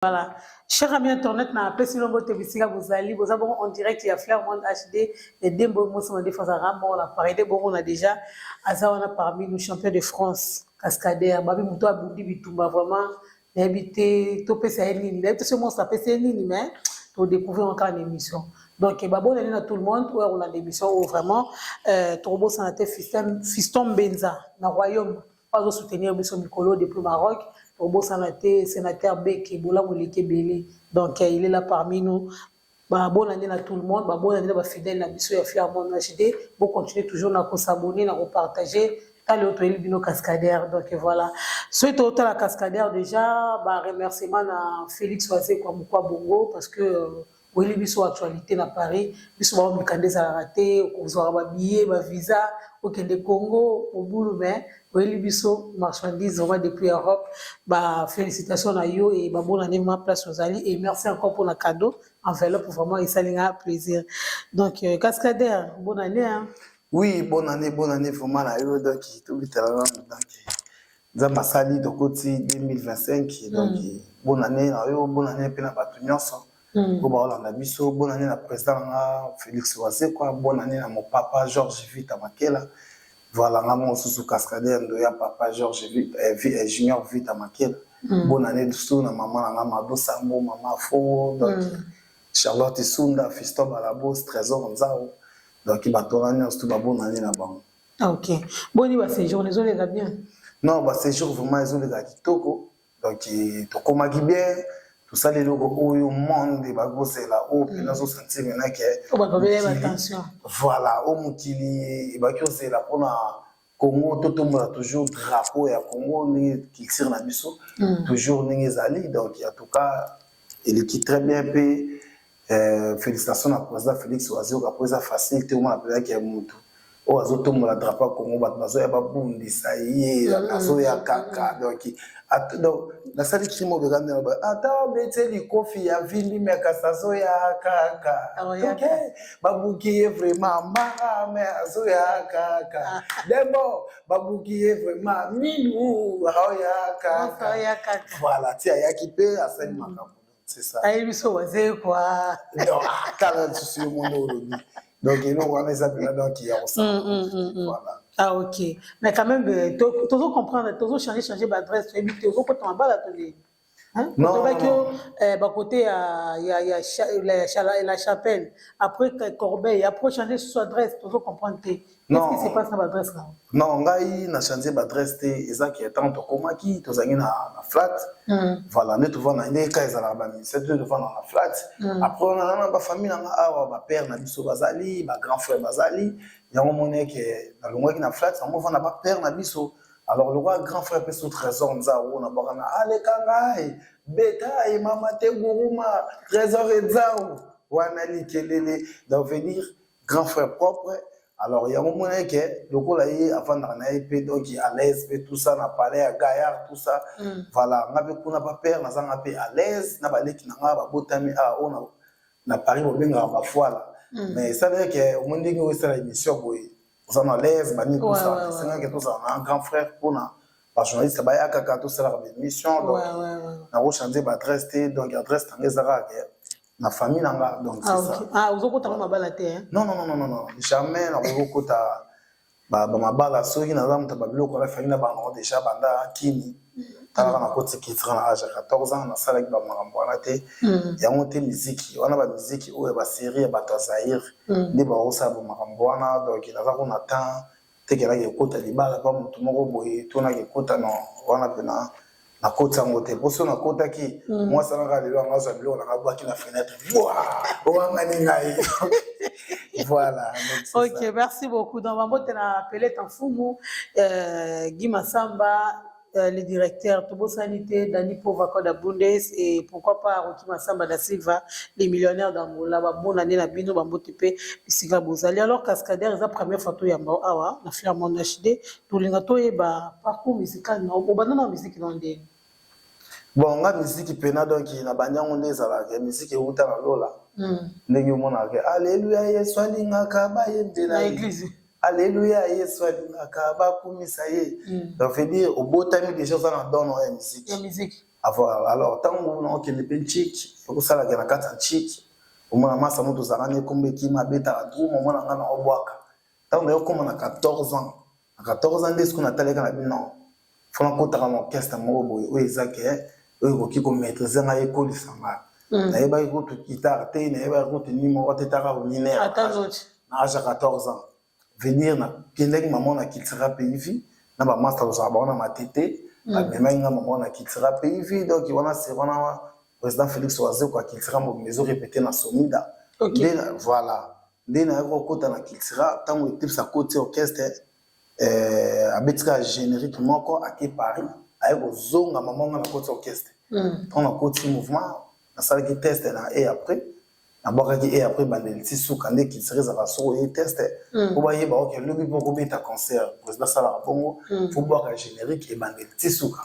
Voilà. Cher ami internet, na apesi bino mbote bisika bozali, boza bongo en direct ya Flair Monde HD et Dembo Mosi Mandefu azalaka bongo na Paris de bongo na déjà aza wana parmi nous, champion de France, cascadeur, babi moto abundi bitumba vraiment. Nayebi te topesa ye nini, nayebi te soki monstre apesi ye nini, mais todécouvrir encore na émission. Donc babonani na tout le monde oyo akolanda émission oyo vraiment. Tokobosana te Fiston Mbenza na royaume oyo azosoutenir biso mikolo depuis Maroc. Tokobosana te sénateur Beke Bolamu eleki ebele. Donc il est là parmi nous. Babonani na tout le monde, babonani na bafidèle na biso ya Flair Monde HD. Bocontinue toujours na kosabonner, na kopartager. Tala oyo toyeli bino, cascadeur. Donc voilà, soki totala cascadeur déjà, baremerciement na Félix Wazekwa Mokwa Bongo, parce que oyeli biso actualité na Paris. Biso bango mikanda ezalaka te, okozwaka babillet, bavisa, okende Congo obulu, mais oyeli biso marchandise vraiment depuis Europe. Bafélicitation na yo e babonane ma place ozali et merci encore mpona cadeau, enveloppe, vraiment esalinga plaisir. Donc cascadeur, bonne année, hein? Oui, bonne année, bonne année vraiment na yo. Donc tobitala nanu, donc Nzambe asali tokoti 2025. Donc bonne année na yo, bonne année mpe na bato nyonso po baolanda biso. Bonne année na président nanga Félix Wazekwa, bonne année na mopapa Georges Vita Makela. Voilà, nga mosusu cascadeur Ndoya, papa Georges Junior Vita Makela. Bonne année lisusu na mama nanga Mado Sambo, mama Fo, donc Charlotte Sunda, Fiston Balabos, Trésor Nzao. Donc bato wana nyonso to babonne année na bango. Ok, boni baséjour ezoleka bien? Non, baséjour vraiment ezoleka kitoko. Donc tokomaki bien, tosali eloko oyo monde bakozela, oyo mpena azosentir mena ke voilà, oyo mokili ebaki ozela mpona Congo. Totombola toujours drapeau ya Congo, ndenge culture na biso toujours ndenge ezali. Donc en tout cas eleki très bien mpe félicitation na président Félix Wazekwa, po eza facile te. Omona mpenzaki ya motu oyo azotombola drapeau ya Congo, bato bazoya babundisa ye, azoya kaka. Donc nasali crime obeka ndenge ata obeti likofi ya vimbi, me kasi azoya kaka. Babuki ye vraiment mbanga, me azoya kaka. Dembo babuki ye vraiment minu, aoya kaka. Voilà, ti ayaki mpe asali makambo, c'est ça. Ayebi biso Wazekwa. Donc tala lisusu yo mondo olobi. Donc eloko wana eza mpena donc ya kosala, voilà. Ah ok, mais quand même tozo comprendre, tozo changer changer baadresse, toyebi te ozokota mabala to ndeni. Tobaki yo bakote ya la Chapelle, après Corbeil, après changer sous adresse, tozo comprendre te. Qu'est-ce qui se passe na baadresse na? Non, ngai na change baadresse te. Ezaki ntango tokomaki, tozalaki na flat. Voilà, nde tovanda nde ka ezalaka baministère te, tovanda na flat. Après wana na bafamille nanga awa, bapère na biso bazali, bagrand frère bazali. Yango moni eke nalongwaki na flat yango, ovanda bapère na biso. Alors lokwa grand frère mpe so Trésor Nzao na bwaka na aleka ngai beta ye mama te guruma Trésor Nzao wana likelele. Donc veut dire grand frère propre. Alors yango mona eke lokola ye avandaka na ye mpe, donc à l'aise mpe tout ça na palais ya Gaillard, tout ça. Voilà, nga mpe kuna bapère nazanga mpe à l'aise na baleki na nga babotami awa oyo na Paris bobengaka bafwala. Mais esala eke omoi ndenge oyo esala émission boye, oza na l'aise banini, tout ça. Esengaki tozala na grand frère mpona bajournaliste baya kaka tosalaka baémission. Donc nakochange baadresse te. Donc adresse nanga eza kaka na famille na nga, donc c'est ça. Ah, ozokotanga mabala te? Non, non, non, non, non, jamais nakoki kokota bamabala. Soki naza moto ya babiloko wana, famille na bango déjà banda kini. Talaka, nakoti culture na age ya 14 ans, nasalaki bamakambo wana te. Yango te miziki wana, bamiziki oyo ya basérie ya bato ya Zaire nde bakosala bamakambo wana. Donc naza kuna temps tekelaki ekota libala mpa motu moko boye to naki ekota. No, wana mpena nakoti yango te, mpo so nakotaki, mwasi anaka lelo anga azwa biloko nanga bwaki na fenêtre, owangani ngai. Voilà. Donc, ok ça. Merci beaucoup. Donc bambote na Peleta Mfumu, Guy Masamba, le directeur, tobosani te Dani Pova Bundes et pourquoi pas Roki Masamba da Silva, les millionnaires d'Angola. Babonane na bino, bambote mpe bisika bozali. Alors cascadeur, eza première fois toyamba awa na Flair Monde HD. Tolinga toyeba parcours musical na obanda na musique na ndenge. Bon, nga musique mpena, donc na bandi yango nde ezalaka musique euta na lola. Ndenge omonaka aleluya, Yesu alingaka bayembela na église. Aleluya, Yesu alingaka bakumisa ye. Donc veut dire obotami déjà oza na don ya musique. Ya musique. Alors ntango naokende mpe nciki, ekosalaka na kati ya nciki, omona masa moto ozalaka na ekomba ekima, abetaka drum, omona nga na obwaka. Ntango nayokóma na 14 ans, na 14 ans nde sikoyo nataleka na bino, faut nakotaka na orchestre moko boye oyo eza ke oyo ekoki komaîtrise ngai, ekolisa ngai. Nayebaki kutu guitare te, nayebaki kutu ni moko te, taka mineur na âge ya 14 ans. Venir nakendaki mama na Cultura Pays Vie na bamaster, kozala bango na Matete, bamemaki nga mama na Cultura Pays Vie. Donc wana c'est wana président Félix Wazekwa, Cultura mobimba ezorépété na Somida. Nde voilà, nde nayaki kokota na Cultura. Ntango Eclipse akoti orchestre, abeti kaka générique moko, ake Paris, aye kozonga, mama nga nakoti orchestre. Ntango nakoti mouvement, nasalaki test na e après nabwakaki e après bandeli ti suka. Nde Cultura ezalaka, soki oye test po bayeba oke lobi mpo kobeta concert, président asalaka bongo, faut bwaka générique ebandeli ti suka.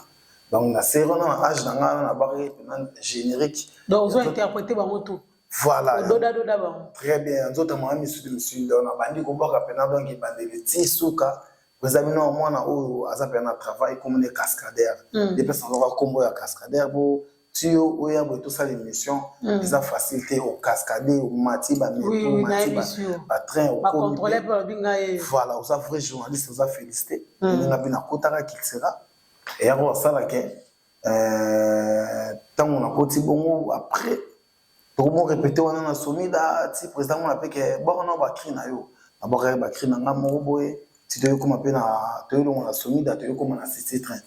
Donc na série wana, na âge na ngai wana, nabwakaki mpena générique. Donc ozo interpréter bango tout? Voilà. Ododadoda bango. Très bien, nzoto mama misuli misuli. Donc nabandi kobwaka mpena, donc ebandeli ti suka. Eza bino mwana oyo aza mpena na travail, komona cascadeur nde mpesa nzoka nkombo ya cascadeur. Bo ti yo oya boye tosala émission, eza facile te. Ocascade, omati bamétro, omati batrain. Voilà, oza vrai journaliste, oza félicité. Ndenge mpe nakotaka Cultura, eyako basalaka ntango nakoti bongo, après tokomo répété wana na Somida, ti président mona mpe ke bwaka na bacri na yo. Nabwakaki bacri na nga moko boye ti toyokoma mpe na toyolongo na Somida, toyokoma na City Train.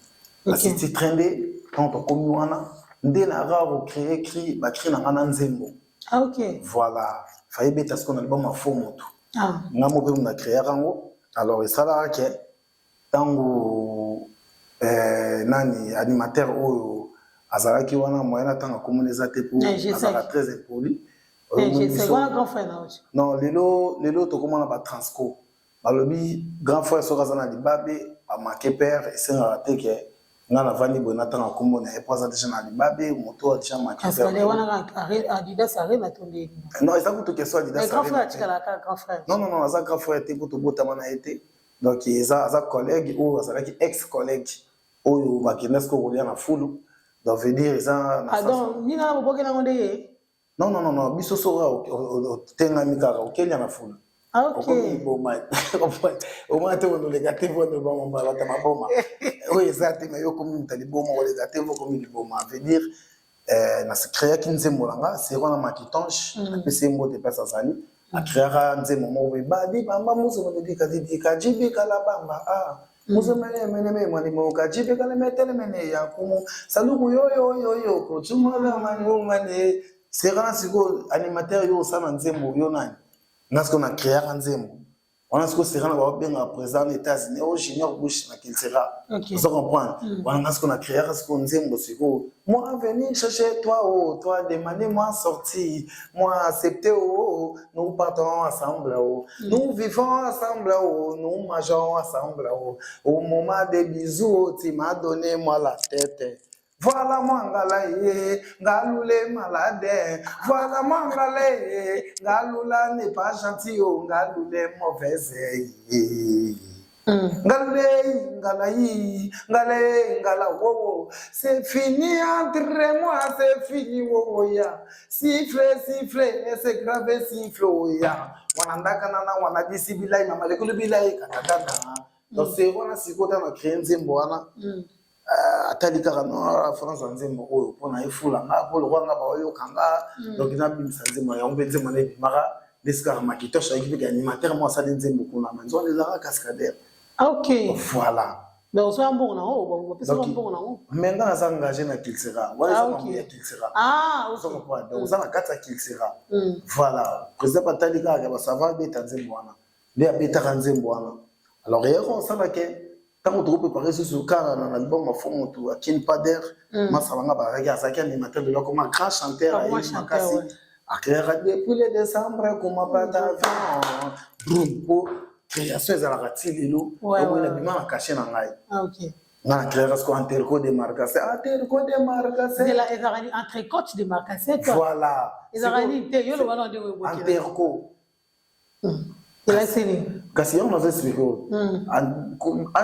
Na City Train nde ntango tokomi wana, nde na rare ocréer cri, bacri na nga na nzembo. Ah, ok. Voilà, faye beta sikoyo na liboma fo motu. Nga mo mpe na créaka yango. Alors esalaka ke ntango nani animateur oyo azalaki wana, moyen na ntango akomona eza te, po azalaka très impoli. Non, lelo lelo tokóma na batransco, balobi grand frère soki aza na libabe, bamake père, esengaka te ke nga navandi boye natanga nkombo na ye, po aza déjà na libabe, moto oyo déjà make. Non, eza kutu question Adidas. Non, non, non, aza grand frère te, po tobotama na ye te. Donc eza aza collègue oyo azalaki ex collègue oyo bakende sikoyo kolia na fulu. Donc veut dire eza Nina bobokenango nde ye? Non, non, non, non, biso soki otengami kaka, okelia na fulu, okomi liboma, omona te oleka te, po bata maboma oyo eza te. Mais yo okomi moto ya liboma, oleka te po okomi liboma. Veut dire nacréaki nzembo na nga sero na Makitonche, apesi ye mbote mpasi azali. Acréaka nzembo moko boye: badi bamba musomonedikadidika jibikala bamba a musomenemeneme mwanimoka jibikala metelemene ya kumu saluku yoyoyoyo kocumalamaniumane. Sera sikoyo animateur, yo osala nzembo, yo nani? Nga sikoyo na créaka nzembo wana. Sikoyo sera na babengaka président na États-Unis o Junior Bush na Cultura. Ozo comprendre wana? Nga sikoyo na créaka sikoyo nzembo sikoyo: moi venir chercher toi, oh toi demander moi sortir, moi accepter, oh nous partons ensemble, oh nous vivons ensemble, oh nous mangeons ensemble, oh au moment des bisous, oh tu m'as donné moi la tête. Voilà mwangala ye, ngalule malade. Voilà mwangala ye, ngalula n'est pas gentil, oh ngalule mauvaise ye. Ngalule ngala yi, ngale ngala wo. C'est fini entre moi, c'est fini wo ya. Siffle, siffle, c'est grave, siffle oh ya. Wana ndaka nana wana bisi bilai mama lekulu bilai katakata. Donc c'est wana sikoyo tana créer nzembo wana. Atali kaka no France ya nzembo oyo mpona efula nga, mpo lokwa nga baoyoka nga. Donc nabimisa nzembo yango mpe nzembo na ebimaka ndesi kaka Makitoche ayaki mpe animateur mo asali nzembo kuna, ma nzembo ezalaka cascadeur. Voilà. Mais ozwa mbongo nango, bapesaka mbongo nango? Mais nga naza engagé na Cultura wana, eza mambo ya Cultura. Donc oza na kati ya Cultura. Voilà, président batali kaka basava abeta nzembo wana, nde abetaka nzembo wana. Alors eyaka osalake ntango tokoprépare susu kaka na album afo motu akini pader masala nga bazalaki, azalaki animateur, lelo akoma grand chanteur, ayebi makasi. Acréaka depuis le décembre koma pata avion brum, po création ezalaka ti lelo. Omoi nabima na cachet na ngai, nga na créaka siko interco de marcasse, interco de marcasse. Ezalaka entrecôte de marcasse. Voilà. Ezalaka nini te? Yo loba na ndenge. Interco. Elakisi nini? Kasi yango nazo explique oyo: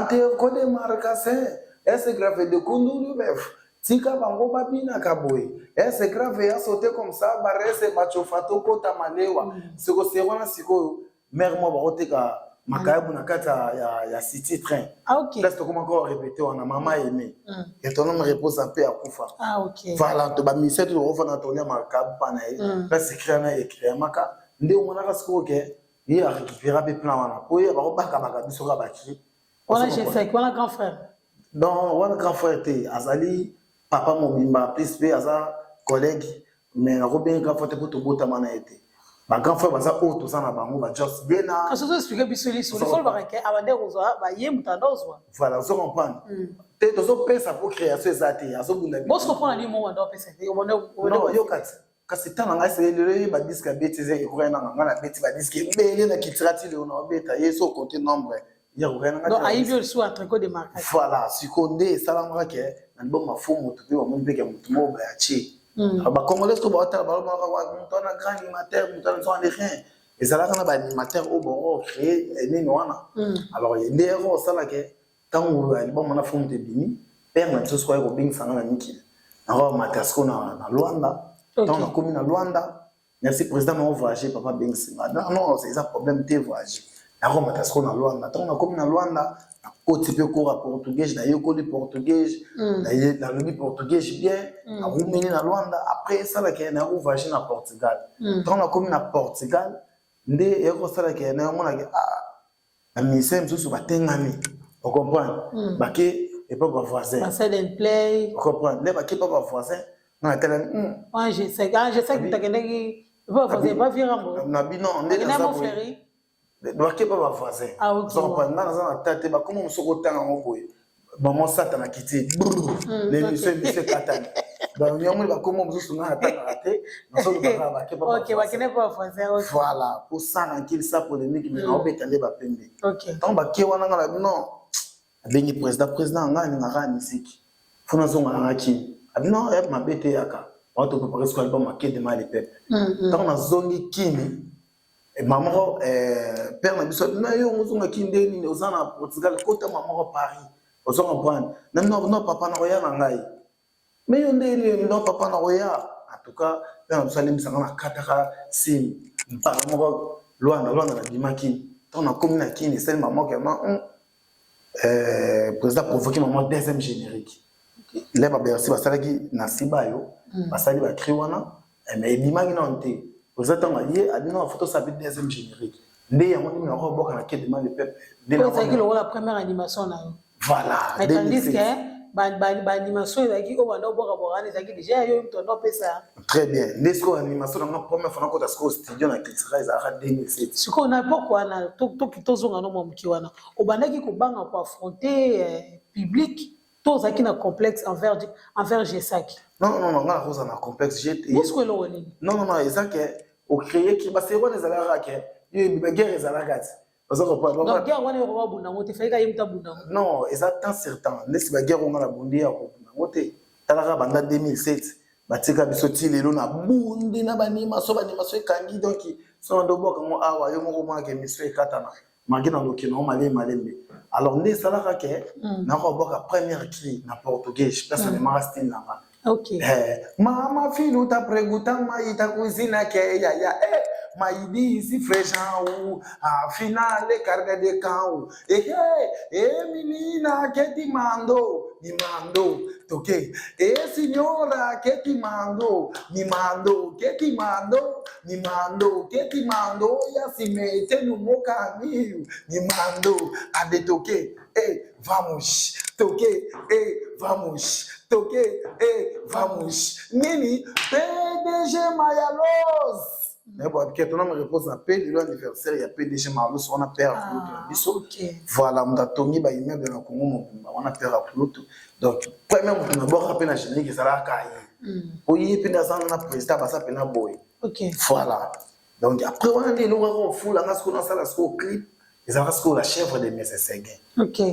interco de marcasse ese grave de kundulu bef. Tika bango babinaka boye. Eh, c'est grave ya sauter comme ça, barese bachofa tokota malewa. Siko se wana sikoyo mère mo bakoteka makayabu na kati ya city train. Ah, ok. Place tokoma ko répéter wana mama aimé. Et ton homme repose en paix akufa. Ah, ok. Voilà, to ba mission to kofana tolia makayabu pa na ye. Place écrit na écrit maka nde omonaka sikoyo ke ye a récupérer pe plan wana. Po ye bakobaka baka biso ka baki. Wana G5, wana grand frère. Non, wana grand frère te, azali papa mobimba plus pe aza collègue, mais nakobengi grand frère te po tobotama na ye te. Ba grand frère baza oyo toza na bango ba Jos Bena. Kasi ozo expliquer biso liso, lisolo bakake abande kozwa ba ye moto anda ozwa. Voilà, ozo comprendre. Te tozopesa po création eza te, azobunda biso. Bosco mpona nini mo anda opesa te? Non, yo kati. Kasi ntango na ngai sele lelo ye ba disque abeti eza ekokaki nanga ngai nabeti ba disque ebele na kitira ti lelo na obeta ye so compter nombre ye akokaki nanga. Donc ayibi yo lisusu atricot de marque. Voilà, sikoyo nde esalamaka ke na liboma mafu motu mpe bamoni mpe ke motu moko boye atie. Ba congolais sikoyo baotala balobaka moto wana grand animateur, moto wana wana rien. Ezalaka na ba animateur oyo bango créer nini wana. Alors nde yako osala ke ntango liboma na fu moto ebimi, père na biso sikoyo akobengisa nga na mikili. Nakomata sikoyo na Luanda. Ntango nakomi na Luanda, merci président na voyager, papa abengisi nga. Non, non, eza problème te voyager. Nakomata sikoyo na Luanda. Ntango nakomi na Luanda, nakoti mpe cours ya portugais, nayekoli portugais, nalobi portugais bien, narumeli na Luanda. Après esalaka nayako voyager na Portugal. Ntango nakomi na Portugal, nde ekosalaka nayomonaka ah ba musicien mosusu batengami, ocomprendre, bake epa ba voisin, ocomprendre, nde bake epa ba voisin, nga natalami na bino nde bake epa ba voisin, nga naza na ta te, bakoma mosuku otanga yango boye, mama Satana kiti na émission, émission ekatani. Donc yango bakoma mosusu nga natangaka te, nazolobaka bake pa. Voilà, po sans rancune, sans polémique, mais naobeta nde bapembe. Ntango bake wana, nga na bino abengi président, président nga alingaka ya misiki, fo nazonga nanga Kini. Abi non, ya mabe te, yaka wana toprépare siko album Akede Mali Pepe. Ntango nazongi Kini, mama moko, père na biso, na yo ozonga Kini nde nini, oza na Portugal, kota mama moko Paris, ozo comprendre. Na non, non papa, nakoya na ngai, mais yo nde nini? Non papa, nakoya. En tout cas père na biso alimbisanga, nakataka sim mpaka moko Lwanda. Lwanda nabimaki. Ntango nakomi na Kini, esali mama moko yama président provoqué mama deuxième générique le babercy basalaki na Sibayo, basali bacri wana, mais ebimaki nano te. Président ntango aye, abino na photo, osabi deuxième générique nde yango ndimi nakoboka na Kedema le peuple. Ezalaki lokola première animation na yo? Voilà. Mais tandis que baanimation ezalaki oyo banda obwaka wana, ezalaki déjà yo moto anda opesa. Très bien, nde sikoyo animation nanga première fois nakota sikoyo studio na Cultura ezalaka 2007. Sikoyo na époque wana, tozonga no mwa moke wana, obandaki kobanga koaffronter public to ozalaki na complexe envers Gesaki? Non, non, non, nga nakozala na complexe. Bosiko eloko nini? Non, non, non, eza ke ocréer baseri wana ezalaka ke yo baguerre ezalaka ti oza comprendre. Donc guerre wana yoko babunda yango te, fayeka ye moto abunda yango? Non, eza temps sur temps ndesi baguerre oyo nga na bundi ya kobunda yango te. Talaka banda 2007 batika biso ti lelo, na bundi na baanimation, baanimation ekangi. Donc so na ndobwaka yango awa, yo moko omonaka émission ekatana manke na loki nango malembe malembe. Alors nde esalaka ke nakobwaka première cri na portugais, place amemaka style na nga. Mama filho tá perguntando, mãe tá cozinha que é ya ya eh mãe disse feijão, afinal é carne de cão, eh eh eh menina que te mandou, me mandou toquei, eh senhora que te mandou, me mandou, que te mandou, me mandou, que te mandou, e se mete no meu caminho, me mandou a de toquei, eh vamos toquei, eh vamos toquei, eh vamos nini PDG Mayalos. Nayebi tona me repose na pe lelo anniversaire ya PDG Mayalos wana, père ya kulutu na biso. Voilà, moto atongi baimmeuble na Congo mobimba wana, père ya kulutu. Donc premier moto nabwaka mpe na générique ezalaka ye, po ye mpe nde aza na président, baza mpena boye. Voilà, donc après wana nde eloko kaka ofulanga sikoyo nasala sikoyo clip, ezalaka sikoyo La Chèvre de Meseseguin.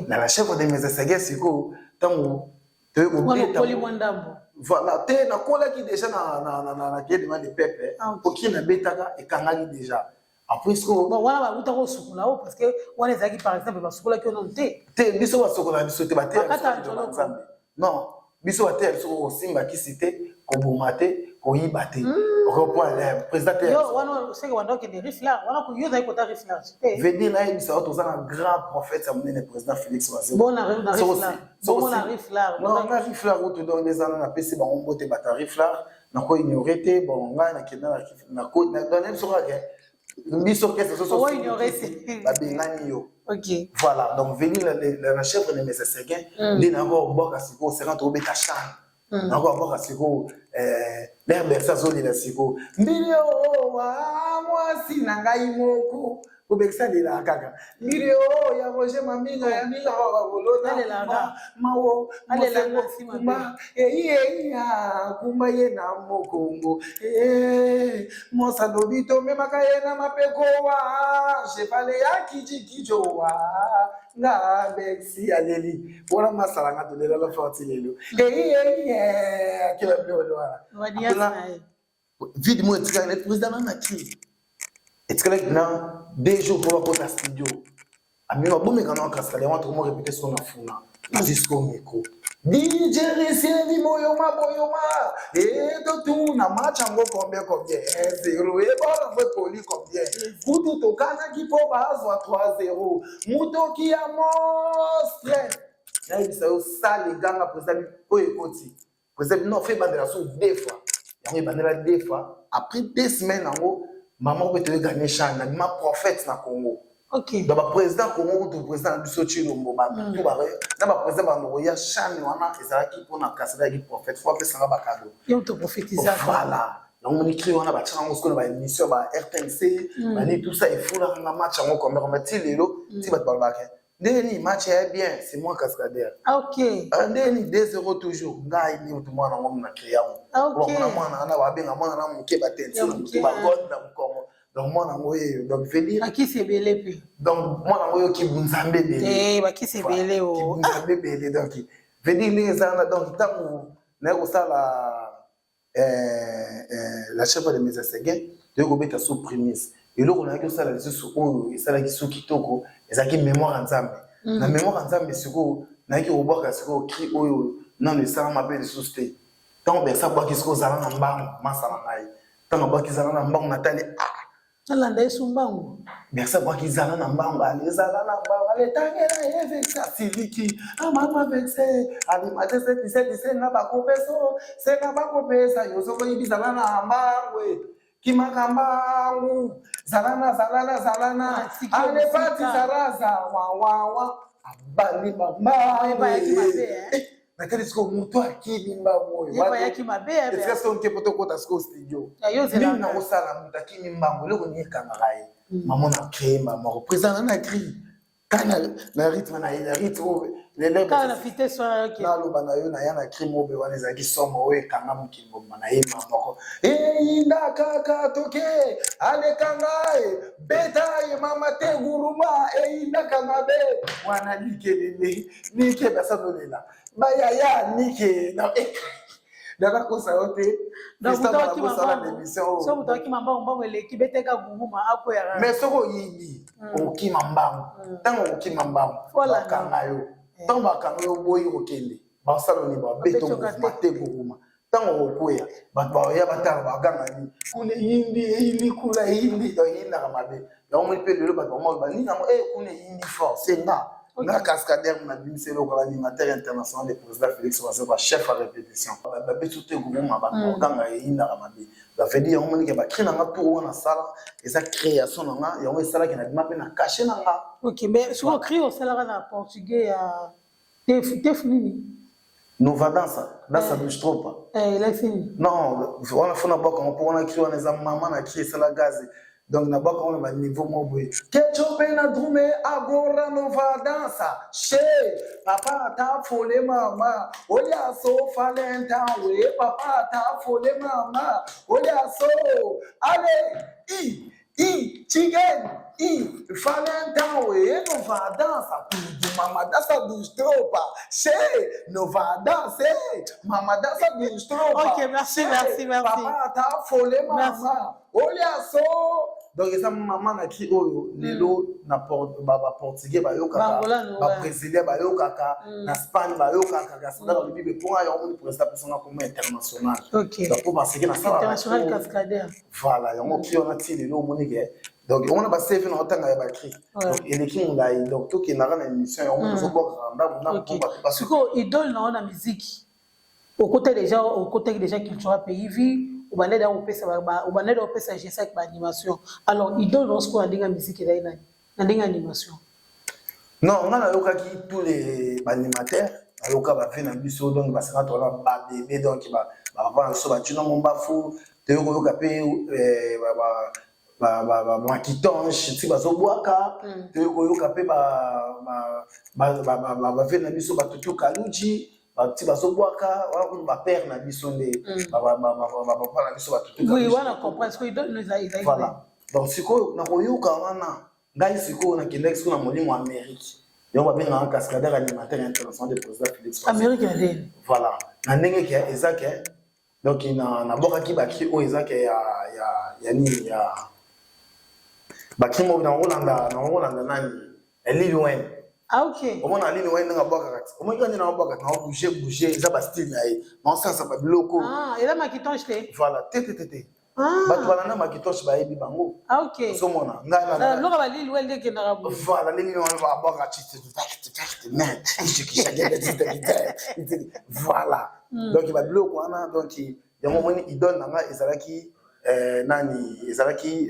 Na La Chèvre de Meseseguin sikoyo, ntango toyekobeta mwa ndambo. Voilà, te, nakolaki déjà na Kedema de Peuple, oki nabetaka ekangaki déjà. Après sikoyo Bon, wana bakuta kosukola o, parce que wana ezalaki par exemple basukolaki yo nano te. Te, biso basokola biso te, bateya nzambe, non. Biso bateya biso kosimba kisi te, koboma te, koyiba te. Okoprendre président te. Yo wana oseke wanda okende riflar wana, yo ozali kota riflar te. Veut dire nayebisa yo, toza na grand prophète ya monene, président Félix. Wazekwa na riflar. Non, nga riflar kutu, donc eza na napesi bango mbote, bato ya riflar, nako ignore te. Bon, ngai nakenda na biso kaka biso kese soso babengani yo. Voilà, donc veni na chef de mesa Seguin nde nako kobwaka sikoyo 50, obeta CHAN, nako kobwaka sikoyo l'air bersa azolela sikoyo mbili owa mwasi na ngai moko kobekisa lelaka kaka mbili oyo ya Roger Maminga ya minga babolota mawo kuma eyi eyiya kumba ye na mokongo mosa lobi tomemaka ye na mapeko wa chevale ya kijikijo wa nga bexi aleli wana masalanga tolelala forti lelo eyi eyi akela biloko wana vide mo etikali président nanga cri etikalaki na 2 jours mpo bakota studio. Abima bomeka na cascade yango, tokomo répété siko na funa jusqu'au micro DJ Risiendi boyoma boyoma etotuna match yango combien combien 0 ebola ngo ekoli combien kutu tokanaki mpo bazwa 3-0 mutoki ya monstre. Nayebisa yo sale eganga président oyo ekoti président non fe ebandela so deux fois, yango ebandela deux fois. Après 2 semaines yango mama mpe toyeganye CHAN na bima prophète na Congo. Donc baprésident Congo kutu, président na biso Tshilombo, batu na baprésident bango ya CHAN wana ezalaki mpona kasi azalaki prophète, fo apesanga bacadeau. Voilà, yango moni cri wana batiaka yango sikoyo na baémission ba RTNC bani tout ça, efulaka nga match yango combien combien ti lelo ti bato balobaka ndenge nini match ya bien, c'est moi cascadeur. Ndenge nini 2-0 toujours ngai nde motu mwana yango na cri yango mona mwana wana babenga mwana na moke batensi na motu bagode na mokongo. Donc mwana yango oyo, donc veut dire Bakisi ebele mpe. Donc mwana yango oyo kibunzambe ebele. Bakisi ebele o. Kibunzambe ebele. Donc veut dire ndenge eza wana, donc ntango naye kosala la chef de mesa Seguin, toyei kobeta so prémisse. Eloko nayaki kosala lisusu oyo esalaki so kitoko ezalaki mémoire ya Nzambe. Na mémoire ya Nzambe sikoyo nayaki kobwaka sikoyo cri oyo nano esalama mpe lisusu te. Ntango bersa abwaki sikoyo ozala na mbangu masa na ngai, ntango abwaki zala na mbangu, natali ah. Nalanda yesu mbangu. Bersa abwaki zala na mbangu, ale zala na mbangu, ale tangela ye vexe asiliki amama vexe alima te se na bakopesa se na bakopesa yo soko oyebi zala na mbangu kimaka mbangu zala na zala na zala na ale pati zaraza wawawa abandi bambangu. Natali sikoyo moto akimi mbangu oyo esika sikoyo nke po tokota sikoyo studio nini nakosala. Moto akimi mbangu, eloko nini ekangaka ye? Mama na créé mama moko président na cri kana na rythme na ye na rythme oyo naloba na yo naya na cri mobe wana ezalaki somo oyo ekanga mokili mobima. Na ye ma moko eyinda kaka toke aleka ngai beta ye mama te guruma eyindaka mabe wana likelele nike basazolela bayaya nike nanakosa yo te. Moto akima mbangu mbangu eleki beteka guruma akweyaka. Mais soki oyibi okokima mbangu, ntango okokima mbangu bakanga yo. Ntango bakanga yo boyi kokende, basala nini? Babeta mouvement te guruma. Ntango okokweya, bato baoya batala baganga nini kuna eyindi eyindi kuna eyindi. Donc eyindaka mabe yango moni mpe lelo bato bamoi banini yango e kuna eyindi fort. Se nga nga cascadeur na bimisi eloko l'animateur international de président Félix Wazekwa, chef à répétition. Babeso te guruma, bato baganga eyindaka mabe. Bavedi yango monike bacri na nga tour wana asala eza création na nga, yango esalaki na bima mpe na cachet na nga. Ok, mais soki ocri osalaka na portugais ya tefu nini? Nova dança, dança dos tropa. Elakisi nini? Non, wana fo nabwaka yango mpo wana cri wana eza mama na cri esala gaz. Donc nabwaka wana baniveau moko boye. Ketchup na drume agora nova dança. Che, papa ta fole mama. Olha só falenta we papa ta fole mama. Olha só. Ale i i chicken i falenta we nova dança tudo mama dança dos tropa. Che nova dança mama dança dos tropa. Ok, merci, merci, merci. Papa ta fole mama. Olha só. Donc eza mama na cri oyo lelo na baportugais bayokaka, babrésilien bayokaka, na Espagne bayokaka. Cascadeur alobi be mponga yango moni président apesanga kombo international. Donc po parce que nasala, voilà, yango cri wana ti lelo omoni ke, donc omona baCV na otanga ya bacri, donc eleki molai. Donc tokendaka na émission yango, tozobwakaka ndambo ndambo. Sikoyo idole na yo na musique, okota déjà, okotaki déjà Cultura Pays Vie, obandeli opesa, obandeli opesa Gesac baanimation. Alors idole na sikoyo na ndenge ya musique ezali nani, na ndenge ya animation? Non, nga nayokaki tous les baanimateurs, nayoka bave na biso, donc basanga toza babebe, donc bapapa na biso bajuna mombafu, toyoki koyoka mpe Makitonge ti bazobwaka, toyoki koyoka mpe bave na biso batutu Kaluji ti bazobwaka wana, kutu bapère na biso nde bapapa na biso batutu. Voilà, donc sikoyo nakoyoka wana, ngai sikoyo nakendaki sikoyo na molimo Amérique, yango babengaka cascadeur animateur international de président Félix. Amérique ya ndeni? Voilà, na ndenge ke eza ke, donc nabwakaki bacri oyo eza ke ya nini, ya bacri moko nakolanda nani, Lil Wayne. Ah, ok. Omona Lil Wayne ndenge abwakaka ti, omoni kaka nde naobwaka, naobouge bouge, eza bastyle na ye, naosalisa babiloko. Eza Makitonge te? Voilà, te te te te. Bato balanda Makitoche bayebi bango. Ozomona. Ngai balili Wayne nde ekendaka. Voilà, ndenge wana abwaka, voilà. Donc babiloko wana, donc yango omoni idole na ngai ezalaki nani? Ezalaki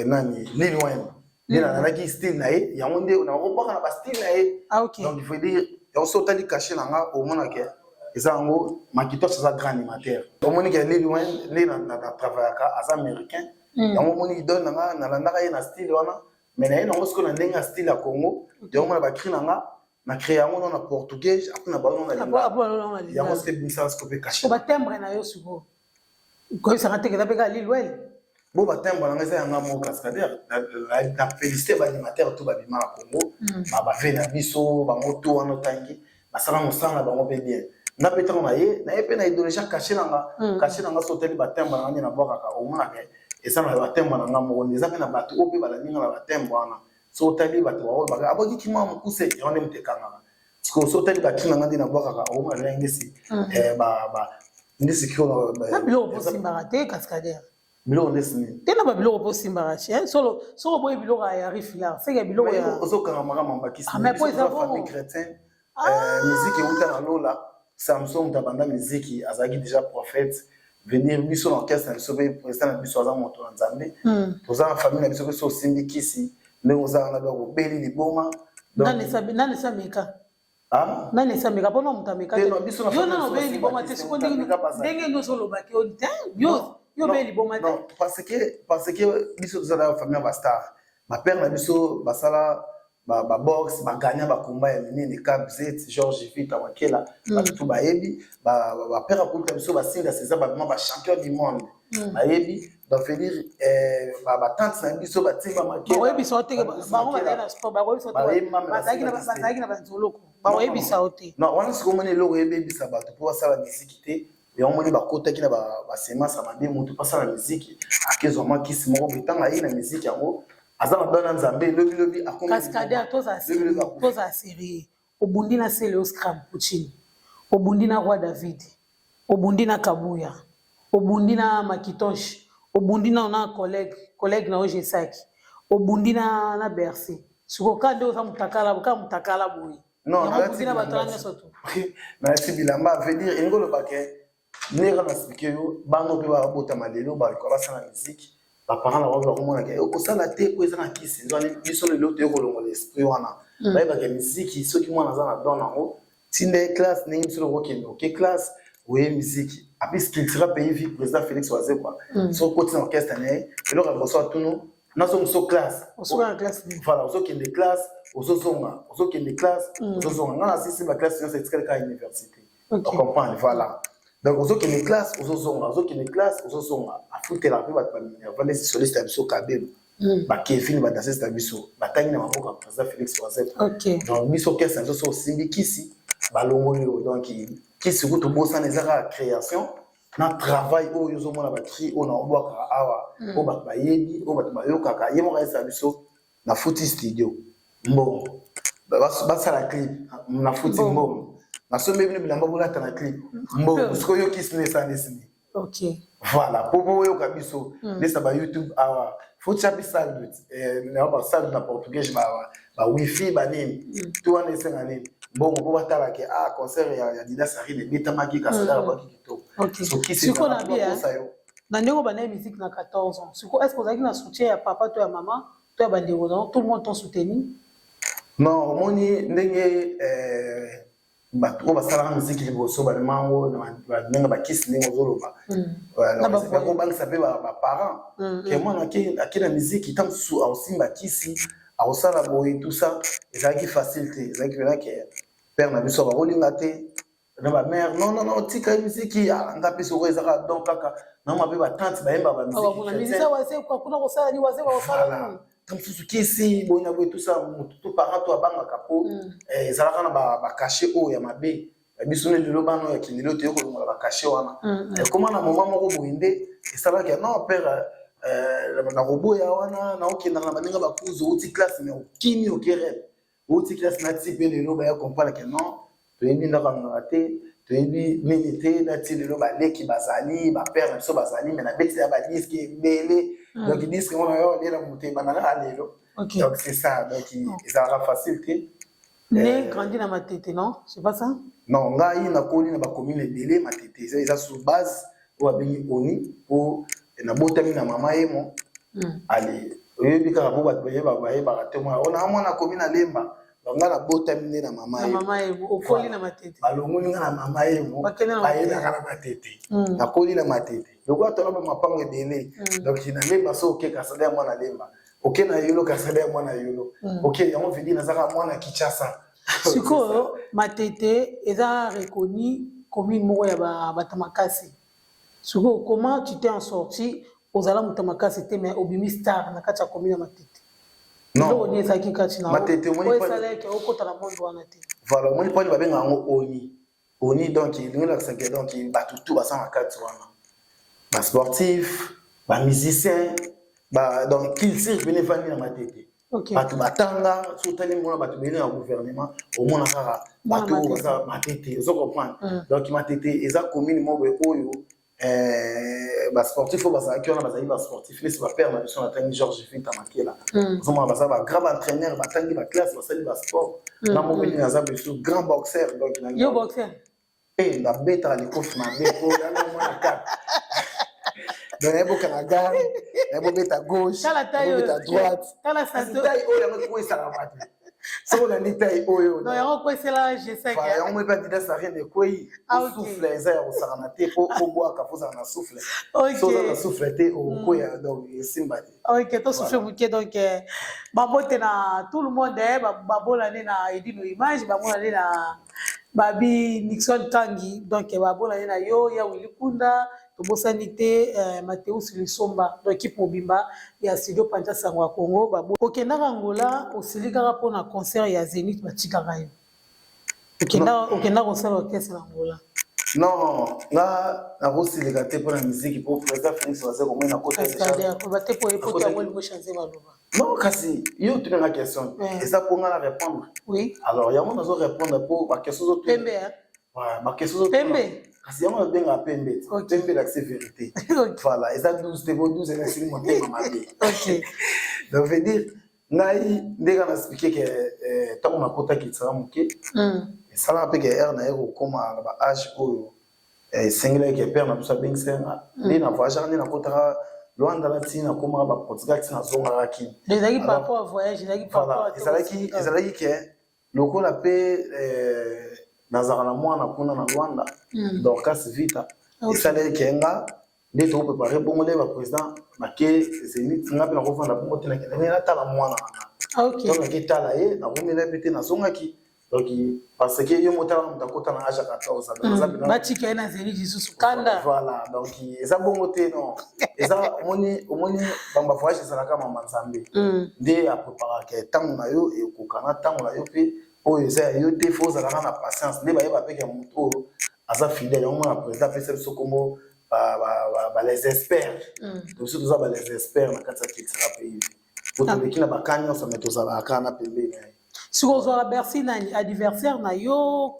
nani? Lil Wayne. Nde nalandaki style na ye, yango nde nakobwaka na bastyle na ye. Donc il faut dire, yango so otali cachet na nga, omonake eza yango Makitoche aza grand animateur. Omoni ke Lil Wayne nde na travaillaka, aza américain, yango omoni idole na nga, nalandaka ye na style wana. Mais na ye nango sikoyo na ndenge ya style ya Congo, yango mona bacri na nga, na créé yango no na portugais, après na bango na lingala, yango sikoyo ebimisaka sikoyo mpe cachet. Batimbre na yo sikoyo, koyebisaka te eza mpe kaka Lil Wayne? Bo batimbre na nga eza yanga moko cascadeur. Na félicité baanimateur to babima na Congo, bave na biso bango to wana otangi, basala mosala na bango mpe bien. Nga mpe ntango na ye, na ye mpe na idéologie, cachet na nga, cachet na nga so otali batimbre na nga nde nabwakaka, omonaka eza na batimbre na nga moko nde eza mpe na bato oyo mpe balandi nga na batimbre wana. So otali bato baoyo baka abwaki kima mokuse, yango nde moto ekangaka. Sikoyo so otali bacri na nga nde nabwakaka, omona ndesi nde sikoyo. Na biloko mpo osimbaka te, cascadeur? Biloko ndesi nini? Te, na babiloko mpo osimbaka che solo, soki oboyi biloko ya rifilar, seke biloko ya Ozokanga makambo bakisi famille chrétien, musique euta na lola. Samson moto abanda musique azalaki déjà prophète. Venir biso na orchestre na biso mpe président na biso aza moto na Nzambe. Toza na famille na biso mpe so osimbi kisi, ndenge oza wana, donc obeli liboma. Nani esameka? Nani esameka mpona moto ameka? Yo nano obeli liboma te. Siko ndenge nyonso olobaki te, yo obeli liboma te. Parce que biso toza na famille ya bastar, bapère na biso basala baboxe, bagagna bakomba ya minene, Kabzet, George Vita Wakela, bato bayebi bapère akuta biso, basinga César, babima bachampion du monde, bayebi. Donc veut dire batante na biso batimba. Makoyebisa te, bango bazali na sport, bazalaki na banzoloko, bakoyebisa yo te. Non, wana sikoyo omoni eloko eyebebisa bato mpo basala miziki te. Yango moni bakotaki na basemence ya mabe. Motu mpo asala miziki, akezwa mwa kisi moko boye, ntango aye na miziki yango, aza na bana Nzambe, lobilobi. Cascadeur, toza sérieux. Obundi na Sele Oscram Puccini, obundi na Roi David, obundi na Kabuya, obundi na Makitonche, obundi na collègue na yo Gesaki, obundi na Bercy. Sikoyo ka nde oza motakala, ka motakala boye? Non, na bato wana nyonso to. Nalati bilamba. Veut dire, elingi oloba ke ndenge na expliqué yo, bango mpe babotama lelo, baluka basala musique, baparent na bango bakomonaka okosala te po eza na kisi. Nzwani biso lelo toye kolongola esprit wana. Bayebaka miziki, soki mwana aza na don yango, tinda ye classe ndenge biso lokokende oke classe, oye miziki apesi Cultura Pays Vie. Président Félix Wazekwa, soki okoti na orchestre na ye, eloko ya liboso atunu nazongiso classe. Voilà, ozokende classe, ozozonga, ozokende classe, ozozonga. Nga nasisi baclasse nyonso, etikali kaka université, ocomprendre? Voilà, donc ozokende classe, ozozonga, ozokende classe, ozozonga. Afutelaka mpe bato baminerva, neti soliste ya biso Kabelo, bakevin, badansiste na biso batangi na maboko ya président Félix Wazekwa. Donc biso orchestre na biso, so osimbi kisi, balongoli yo. Donc kisi kutu bosana, eza kaka création. Na travail oyo ozomona, bacri oyo naobwakaka awa, oyo bato bayebi, oyo bato bayokaka, ye moko ayesaka biso: nafuti studio mbongo, basala clip, nafuti mbongo, nasombi bino bilamba bolata na clip, mbongo. Sikoyo yokisi nde esala ndesini. Voilà, po oyoka biso ndesa ba YouTube awa, faut tia mpe saldo, basaldo na portugais, ba wifi, banini to wana esenga nini, mbongo, mpo batalake ah, concert ya Adidas Arena ebetamaki, Kasadar abwaki kitoko. Sikoyo na bia yo na ndenge obandaki musique na 14 ans, sikoyo est ce que ozalaki na soutien ya papa to ya mama to ya bandeko? Non, tout le monde t'ont soutenu? Non, omoni ndenge bato oyo basalaka miziki liboso bamema yango ndenge bakisi, ndenge ozoloba, bakobangisa mpe baparent ke mwana ake na miziki, ta mosusu akosimba kisi, akosala boye, tout ça. Ezalaki facile te, ezalaki mpena ke père na biso bakolinga te, na bamare: "Non, non, non, tika miziki." Nga mpe soko ezaka don kaka nama mpe batante bayembaka bamiziki, ta mosusu kisi, boye na boye, tout ça. Motu to parent to abangaka mpo ezalaka na bacachet oyo ya mabe. Biso nde lelo bana oyo ya kilelo toye kolongola bacachet wana. Ekoma na moment moko boye nde esalaki: "Non père, nakoboya wana, naokendaka na baninga bakuzu." Outi classe mais okimi, oke rep, outi classe na ti mpe lelo baya comprendre ke non, toyebi ndako alongaka te, toyebi nini te. Nati lelo baleki bazali, bapère na biso bazali, mais nabeti ya badisque ebele. Donc disque wana yo olela moto ebanda kaka lelo. Donc c'est ça, donc ezalaka facile te. Né, grandi na Matete, non, c'est pas ça? Non, ngai nakoli na bacommune ebele. Matete eza sous base oyo babengi oni, mpo nabotami na mama yemo. Ale, oyebi kaka po bato bayebaka te, mwana ona mwana akomi na Lemba. Donc ngai nabotami nde na mama. Yemo, okoli na Matete. Balongoli nga na mama yemo, bayelaka na Matete. Nakoli na Matete lokola tola bamapango ebele. Donc na Lemba so oke, Kasada ya mwana Lemba, oke na Yolo, Kasada ya mwana Yolo, oke yango vidi nazaka mwana Kinshasa. Sikoyo Matete eza reconnu commune moko ya bato makasi. Sikoyo comment tu t'es en sorti? Ozala moto makasi te, mais obimi star na kati ya commune ya Matete. Eloko nini ezalaki kati na oyo esalaki okota na monde wana te? Voilà, omoni mponi babenga yango oni oni. Donc elingi olakisaka, donc bato tu baza na kati wana, basportif, bamusicien, donc culture pene efandi na Matete. Bato batanga, so otali mona bato ebele na gouvernement, omona kaka bato oyo baza Matete, ozo comprendre. Donc Matete eza commune moko boye oyo basportif oyo bazalaki wana bazalaki basportif neti bapère na biso natangi, Georges Vita Makela. Ozomona baza bagrand entraîneur, batangi baclasse, basali basport. Na moko nini aza biso grand boxeur, donc Yo boxeur? Nabetaka likofi mabe po yana mwana kaka, donc nayebokanga garde, nayebobeta gauche, nayebobeta droite. Taille oyo yango ekwesaka bato soki olandi taille oyo. Yango kwesela G5. Yango moi mpe Adidas Arena ekwei. Souffle eza ya kosakana te, po obwaka fo ozala na souffle. So oza na souffle te, okokwea, donc esimba te. Ok, tosouffle moke. Donc bambote na tout le monde, babolane na Edino Image, bamonane na babi Nixon Kangi, donc babolane na yo ya Wili Kunda. Tobosani te Mateus Lisomba, donc équipe mobimba ya studio Panja Sango ya Congo. Okendaka Angola, osili kaka mpona concert ya Zénith, batikaka yo, okenda kosala orchestre na Angola? Non, nga nakosilika te mpona miziki, mpo président Félix baza komoi nakota. Te, po epoti yango elingo change baloba. Non, kasi yo otunanga question, eza mpo nga na répondre. Oui. Alors yango nazo répondre mpo baquestion. Pembe. Baquestion. Pembe. Kasi yango nabengaka pembe. Pembe elakisi vérité. Voilà, eza 12 te, po 12 elakisi motema mabe. Donc veut dire ngai ndenge na expliqué ke ntango nakotaki esala moke, esalaka mpe ke ere na ye kokóma na baage oyo esengelaki ke père na biso abengisa nga nde na voyageaka, nde nakotaka Lwanda, na ntina nakomaka baportugal, ntina nazongaka Kini. Ezalaki ke lokola mpe nazalaka na mwana kuna na Lwanda, Dorcas Vita, esalaki ke nga nde tokoprépare bongo nde baprésident bake Zénith, nga mpe nakofanda bongo te, nakende nde natala mwana na nga. Donc naketala ye, nakomela mpe te, nazongaki. Donc parce que yo motala moto akota na age ya 14. Batika ye na Zénith lisusu kanda. Voilà, donc eza bongo te. Non, eza omoni, omoni bamba voyage ezalaka mama Nzambe nde apreparaka ntango na yo, ekokana ntango na yo mpe oyo eza ya yo te. Fo ozalaka na patience, nde bayeba mpe ke moto oyo aza fidèle. Yango mona président apesa biso kombo. Ba les experts, biso toza ba les experts na kati ya Cultura Pays, po toleki na baka nyonso, me tozalaka kaka na pembeni na ye. Sikoyo ozwaka Bercy nani? Adversaire na yo,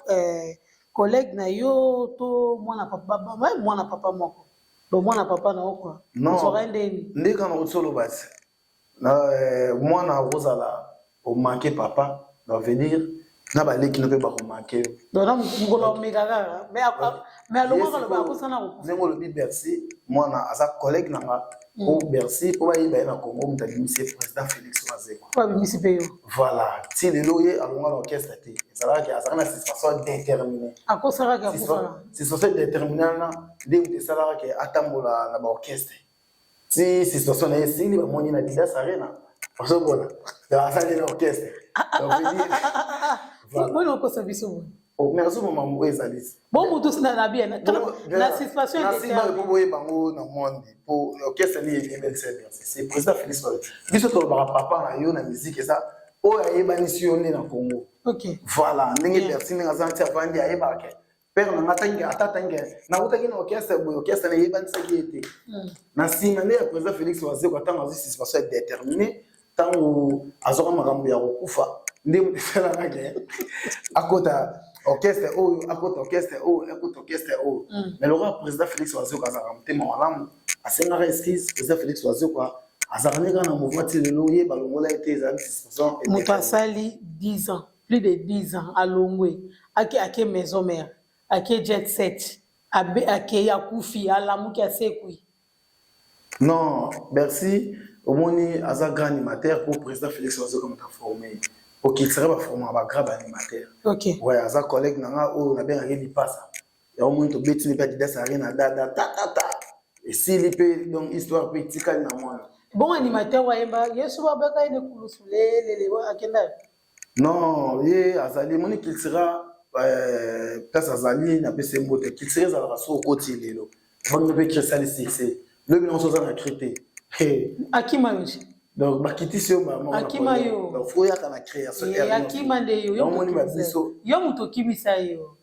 collègue na yo, to mwana papa, mwana papa moko, donc mwana papa na yo quoi? Non. Ozwaka ye ndeni? Nde kaka nauti oloba ti na mwana akozala omanke papa, donc veut dire na baleki no mpe bakomanke yo. Donc na mokolo omeka kaka, mais alongwaka, loba akosana kokufa. Ndenge olobi, Bercy mwana aza collègue na nga, po Bercy, mpo bayeba ye na Congo, moto abimisi ye président Félix Wazekwa. Po abimisi mpe yo. Voilà, ti lelo ye alongwa na orchestre te, ezalaki azalaka na suspension déterminée. Akosalaki akufaka. Suspension déterminée wana nde moto esalaka ke atambola na baorchestre ti suspension na ye esili, bamoni na Adidas Arena, ozomona, donc asali na orchestre. Donc, veut dire, voilà. Boni okosa biso boye? Oh, mais azomoma oyo ezali. Bon, motu na bien na suspension. Na nsima mpo boyeba yango na monde, po orchestre nini ebebelisa Bercy? C'est président Félix Wazekwa. Biso tolobaka papa na yo na musique eza oyo ayebanisi yo nde na Congo. Voilà ndenge Bercy, ndenge aza nti avandi, ayebaka ke père na nga tangi, ata tangi nautaki na orchestre boye, orchestre na eyebanisaki ye te. Na nsima nde ya président Félix Wazekwa, ntango azwi suspension ya déterminé, ntango azwaka makambo ya kokufa, nde moto esalaka ke akota orchestre oyo, akota orchestre oyo, akota orchestre oyo. Mais lokola président Félix Wazekwa azalaka motema malamu, asengaka excuse. Président Félix Wazekwa azalaka nde kaka na mouvement ti lelo, ye balongola ye te, ezalaki suspension. Moto asali 10 ans, plus de 10 ans, alongwe, ake maison mère, ake jet set, abe akei, akufi, alamuki, asekwi. Non, Bercy omoni aza grand animateur, po président Félix Wazekwa moto aforme po Cultura, baformaka bagrand baanimateur. Ouais, aza collègue na nga oyo nabengaki lipasa. Yango moni tobetini mpe Adidas Arena, dada tatata esili mpe, donc histoire mpe etikali na mwana. Bon, animateur wayemba Yesu babeka ye nekulusu lelele, akenda. Non, ye azali moni Cultura, place azali, napesi ye mbote. Cultura ezalaka so okoti lelo, vangi mpe cri, succès lobi nango so oza na cri te. Akima yo. Donc bakitisi yo. Akima yo. Donc faut oyaka na création. Akima nde yo. Omoni babiso. Yo moto okimisa yo.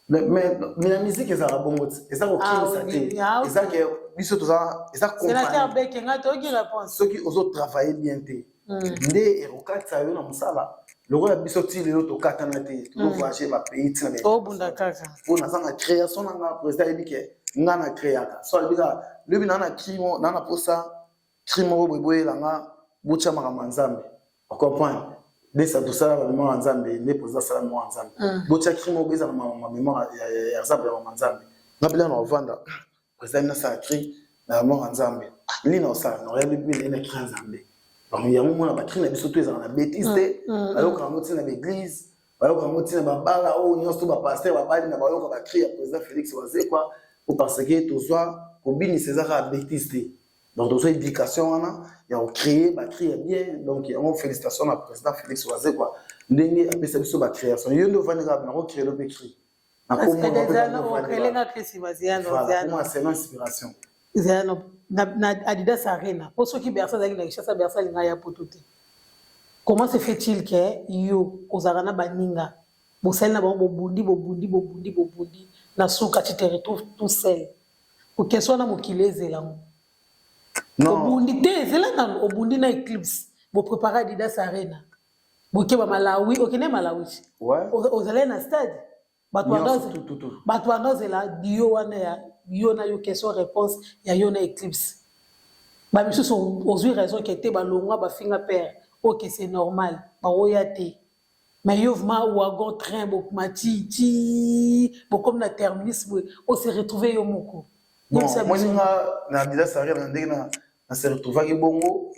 Mais na musique ezalaka bongo ti, eza kokimisa te, eza ke biso toza, eza sénateur Beke, nga toyoki réponse. Soki ozotravaille bien te, nde ekokatisa yo na mosala. Lokola biso ti lelo tokatana te, tozovoyage bapays ntina. Obunda kaka. Mpo naza na création na nga, président ayebi ke nga na créaka. So alobi kaka lobi naa na cri, naa na posa cri moko boye, boyelanga, botya makambo ya Nzambe, ocomprendre ndesa tosala bamémoire ya Nzambe, nde président asala mémoire ya Nzambe, botya cri moko ezala mémoire ya exemple ya mama Nzambe. Nga mpela na ovanda, président nasala cri na mémoire ya Nzambe nini na osala na oyabi mpe na cri ya Nzambe. Donc yango mona bacri na biso to ezala na bétise te, bayoka yango ntina baeglise, bayoka yango ntina babala oyo nyonso, bapaster babali na bayoka bacri ya président Félix Wazekwa, po parce que tozwa kobinisa, eza kaka bétise te. Donc tozwa éducation wana ya kocréer bacri ya bien. Donc yango, félicitation na président Félix Wazekwa ndenge apesa biso bacréation. Yo nde ovandi kaka, nakocréer mpe cri. Okelenga Selon inspiration. Na Adidas Arena, mpo soki Bercy azalaki na Kinshasa, Bercy alinga ya poto te. Comment se fait-il ke yo ozalaka na baninga, bosali na bango, bobundi, bobundi, bobundi, bobundi, na suka tu te retrouves tout seul? Okeswa wana, mokili ezelango. Obundi te, ezela nano, obundi na Eclipse, boprépare Adidas Arena, boke ba Malawi, okende Malawi, ozalaki na stade, bato bandozela dio wana ya yo na yo, question réponse ya yo na Eclipse. Bamisusu ozwi raison ke te, balongwa, bafinga père, ok, c'est normal, baoya te. Mais yo vraiment, wagon train bokoma ti ti bokomi na terminus boye, ose retrouve yo moko. Moninga na Adidas Arena, ndenge na se retrouvaki bongo,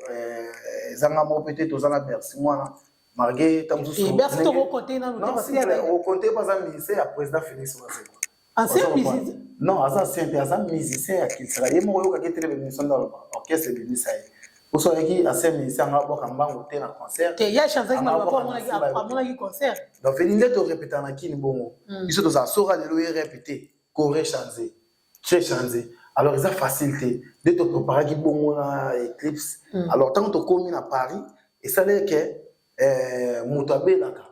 ezanga moko pe te, toza na Bercy mwana, malgré ta mosusu. Bercy tokokonte nanu te. Okonte mpo aza musicien ya président Félix Wazekwa. Ancien musicien? Non, aza ancien te, aza musicien ya Cultura. Ye moko oyokaki tele bémission nde aloba orchestre ebimisa ye. Poso ayaki ancien musicien, anga abwaka mbango te na concert. Te, ya chanzaki maloba po amonaki concert. Donc feli nde torepeta na kini bongo, biso tozala soka lelo ye répété, choré change, très changé. Alors eza facile te nde topréparaki bongo na Eclipse. Alors ntango tokómi na Paris, esalaki ke moto abelaka,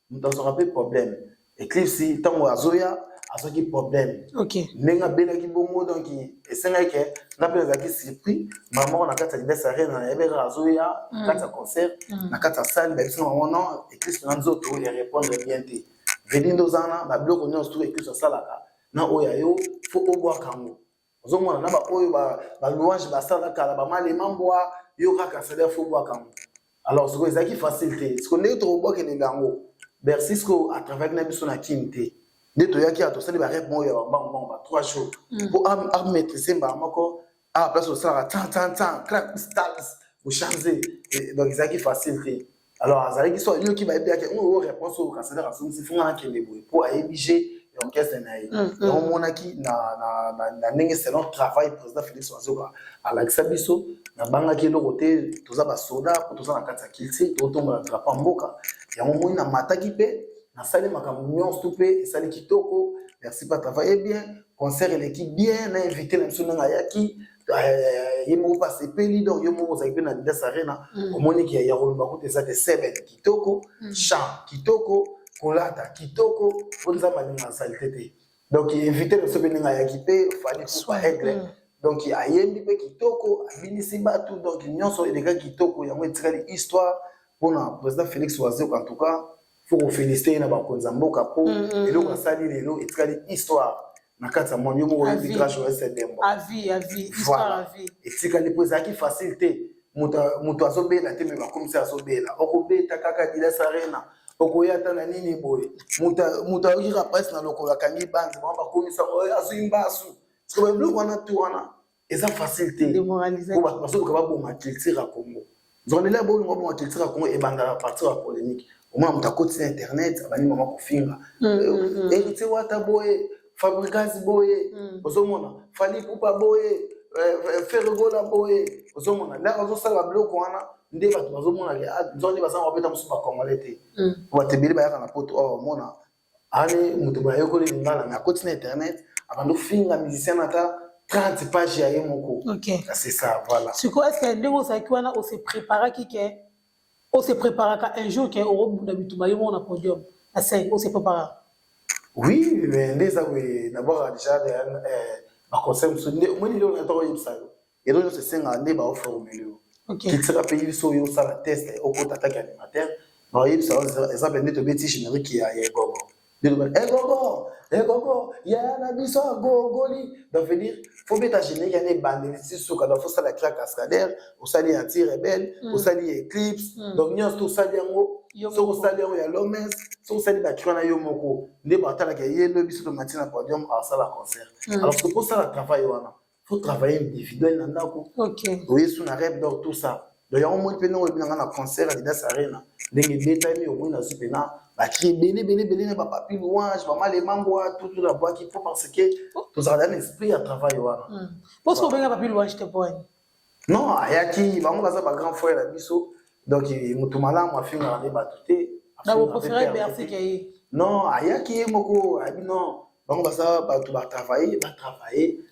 moto azwaka mpe problème. Eclipse ntango azoya, Azwaki problème. Ndenge abelaki bongo, donc esengaki ke nga mpe nazalaki surpris mbala moko na kati ya Adidas Arena. Nayebi kaka azoya na kati ya concert, na kati ya salle. Bayebisi nga bango: non, Eclipse na nzoto erépondre bien te. Vedi nde oza wana, babiloko nyonso tu Eclipse asalaka na oyo ya yo, faut obwaka yango. Ozomona na baoyo balouange basala kala, bamalema mbwa yo kaka salaire, faut obwaka yango. Alors sikoyo ezalaki facile te. Sikoyo ndenge tokobwakelela yango, Bercy sikoyo atravaillaki na biso na Kini te. Nde toyaki awa, tosali barep moko ya bambango ba 3 jours mpo amaîtrise mbala moko awa. Place osalaka tan tan tan, clap, stars, ochange. Donc ezalaki facile te. Alors azalaki so ayoki, bayebi yaki oyo réponse oyo Kasadar azongisi, funga nakende boye, mpo ayebi je ya orchestre na ye. Yango omonaki na ndenge selon travail président Félix Wazekwa alakisa biso, nabangaki eloko te. Toza basoda mpo toza na kati ya culture, totombola drapeau ya mboka. Yango omoni namataki mpe nasali makambo nyonso tu mpe esali kitoko. Merci pa travaille bien, concert eleki bien na invité na biso ndenge ayaki, ye moko mpe asepeli. Donc yo moko ozalaki mpe na Adidas Arena, omoniki ya koloba kuta eza te. Seben kitoko, chant kitoko, kolata kitoko, mpo Nzambe alinga asali te te. Donc invité na biso mpe ndenge ayaki mpe, Fally Ipupa Aigle, donc ayembi mpe kitoko, abinisi bato. Donc nyonso elekaki kitoko, yango etikali histoire mpona président Félix Wazekwa. En tout cas, faut koféliciter ye na bakonzi ya mboka, mpo eloko asali lelo etikali histoire na kati ya monde. Yo moko oyebi grand journaliste Dembo. À vie, histoire à vie. Etikali mpo ezalaki facile te. Moto azobela te, me bakomisi azobela, okobeta kaka Adidas Arena, okoya ata na nini boye. Moto ayoki kaka presse na lokolo, akangi banzi bango, bakomisa azwi mbasu. Parce que biloko wana tu wana eza facile te, po bato bazoluka baboma culture ya Congo. Nzokandela bolingo baboma culture ya Congo ebandaka partir ya polémique. Omona moto akoti na internet, abandi mama kofinga Héritier Wata boye, Fabregas boye, ozomona Fally Ipupa boye, Ferre Gola boye. Ozomona ndenge azosala biloko wana, nde bato bazomona nzo nde bazanga babeta mosusu bacongolais te. Bato ebele bayaka na Poto awa, omona ale moto bayekoli lingala, me akoti na internet, abandi ofinga musicien na ata 30 page ya ye moko. C'est ça, voilà. Sikoyo, est ce que ndenge ozalaki wana, ose préparaki ke ose préparaka un jour ke okobunda bitumba yo moko na podium, na scène, ose préparaka? Oui, mais nde eza boye, nabwaka déjà baconseil mosusu. Nde omoni lelo nata koyebisa yo, eloko nyonso esengaka nde baoformele yo. Kitisaka mpe biso oyo osala test, okota ataki animateur, baoyebisa eza mpe nde tobeti générique ya Egogo, nde tobeti Egogo, Egogo ya na biso agogoli. Donc veut dire faut beta générique yana ebandeli ti suka. Donc faut osala cri cascadeur, osali anti rebelle, osali Eclipse. Donc nyonso to osali yango, soki osali yango ya lomes, soki osali bacri wana yo moko, nde batalaka ye lobi biso tomati na podium, asala concert. Alors que posala travail wana, faut travailler individuel na ndako, oye su na rêve. Donc tout ça, donc yango omoni mpe ndenge oyebi nanga na concert Adidas Arena, ndenge ebetami, omoni nazwi mpena bacri ebele ebele ebele na bapapi louange, bamalema mbwa, tutu nabwaki, mpo parce que tozalaka na esprit ya travail wana. Poso obenga papi louange te po wani? Non, ayaki, bango baza bagrand frère na biso. Donc moto malamu afingaka nde bato te. Na bopréféré Bercy ke ye? Non, ayaki ye moko, ayebi non, bango baza bato batravaille, batravaille.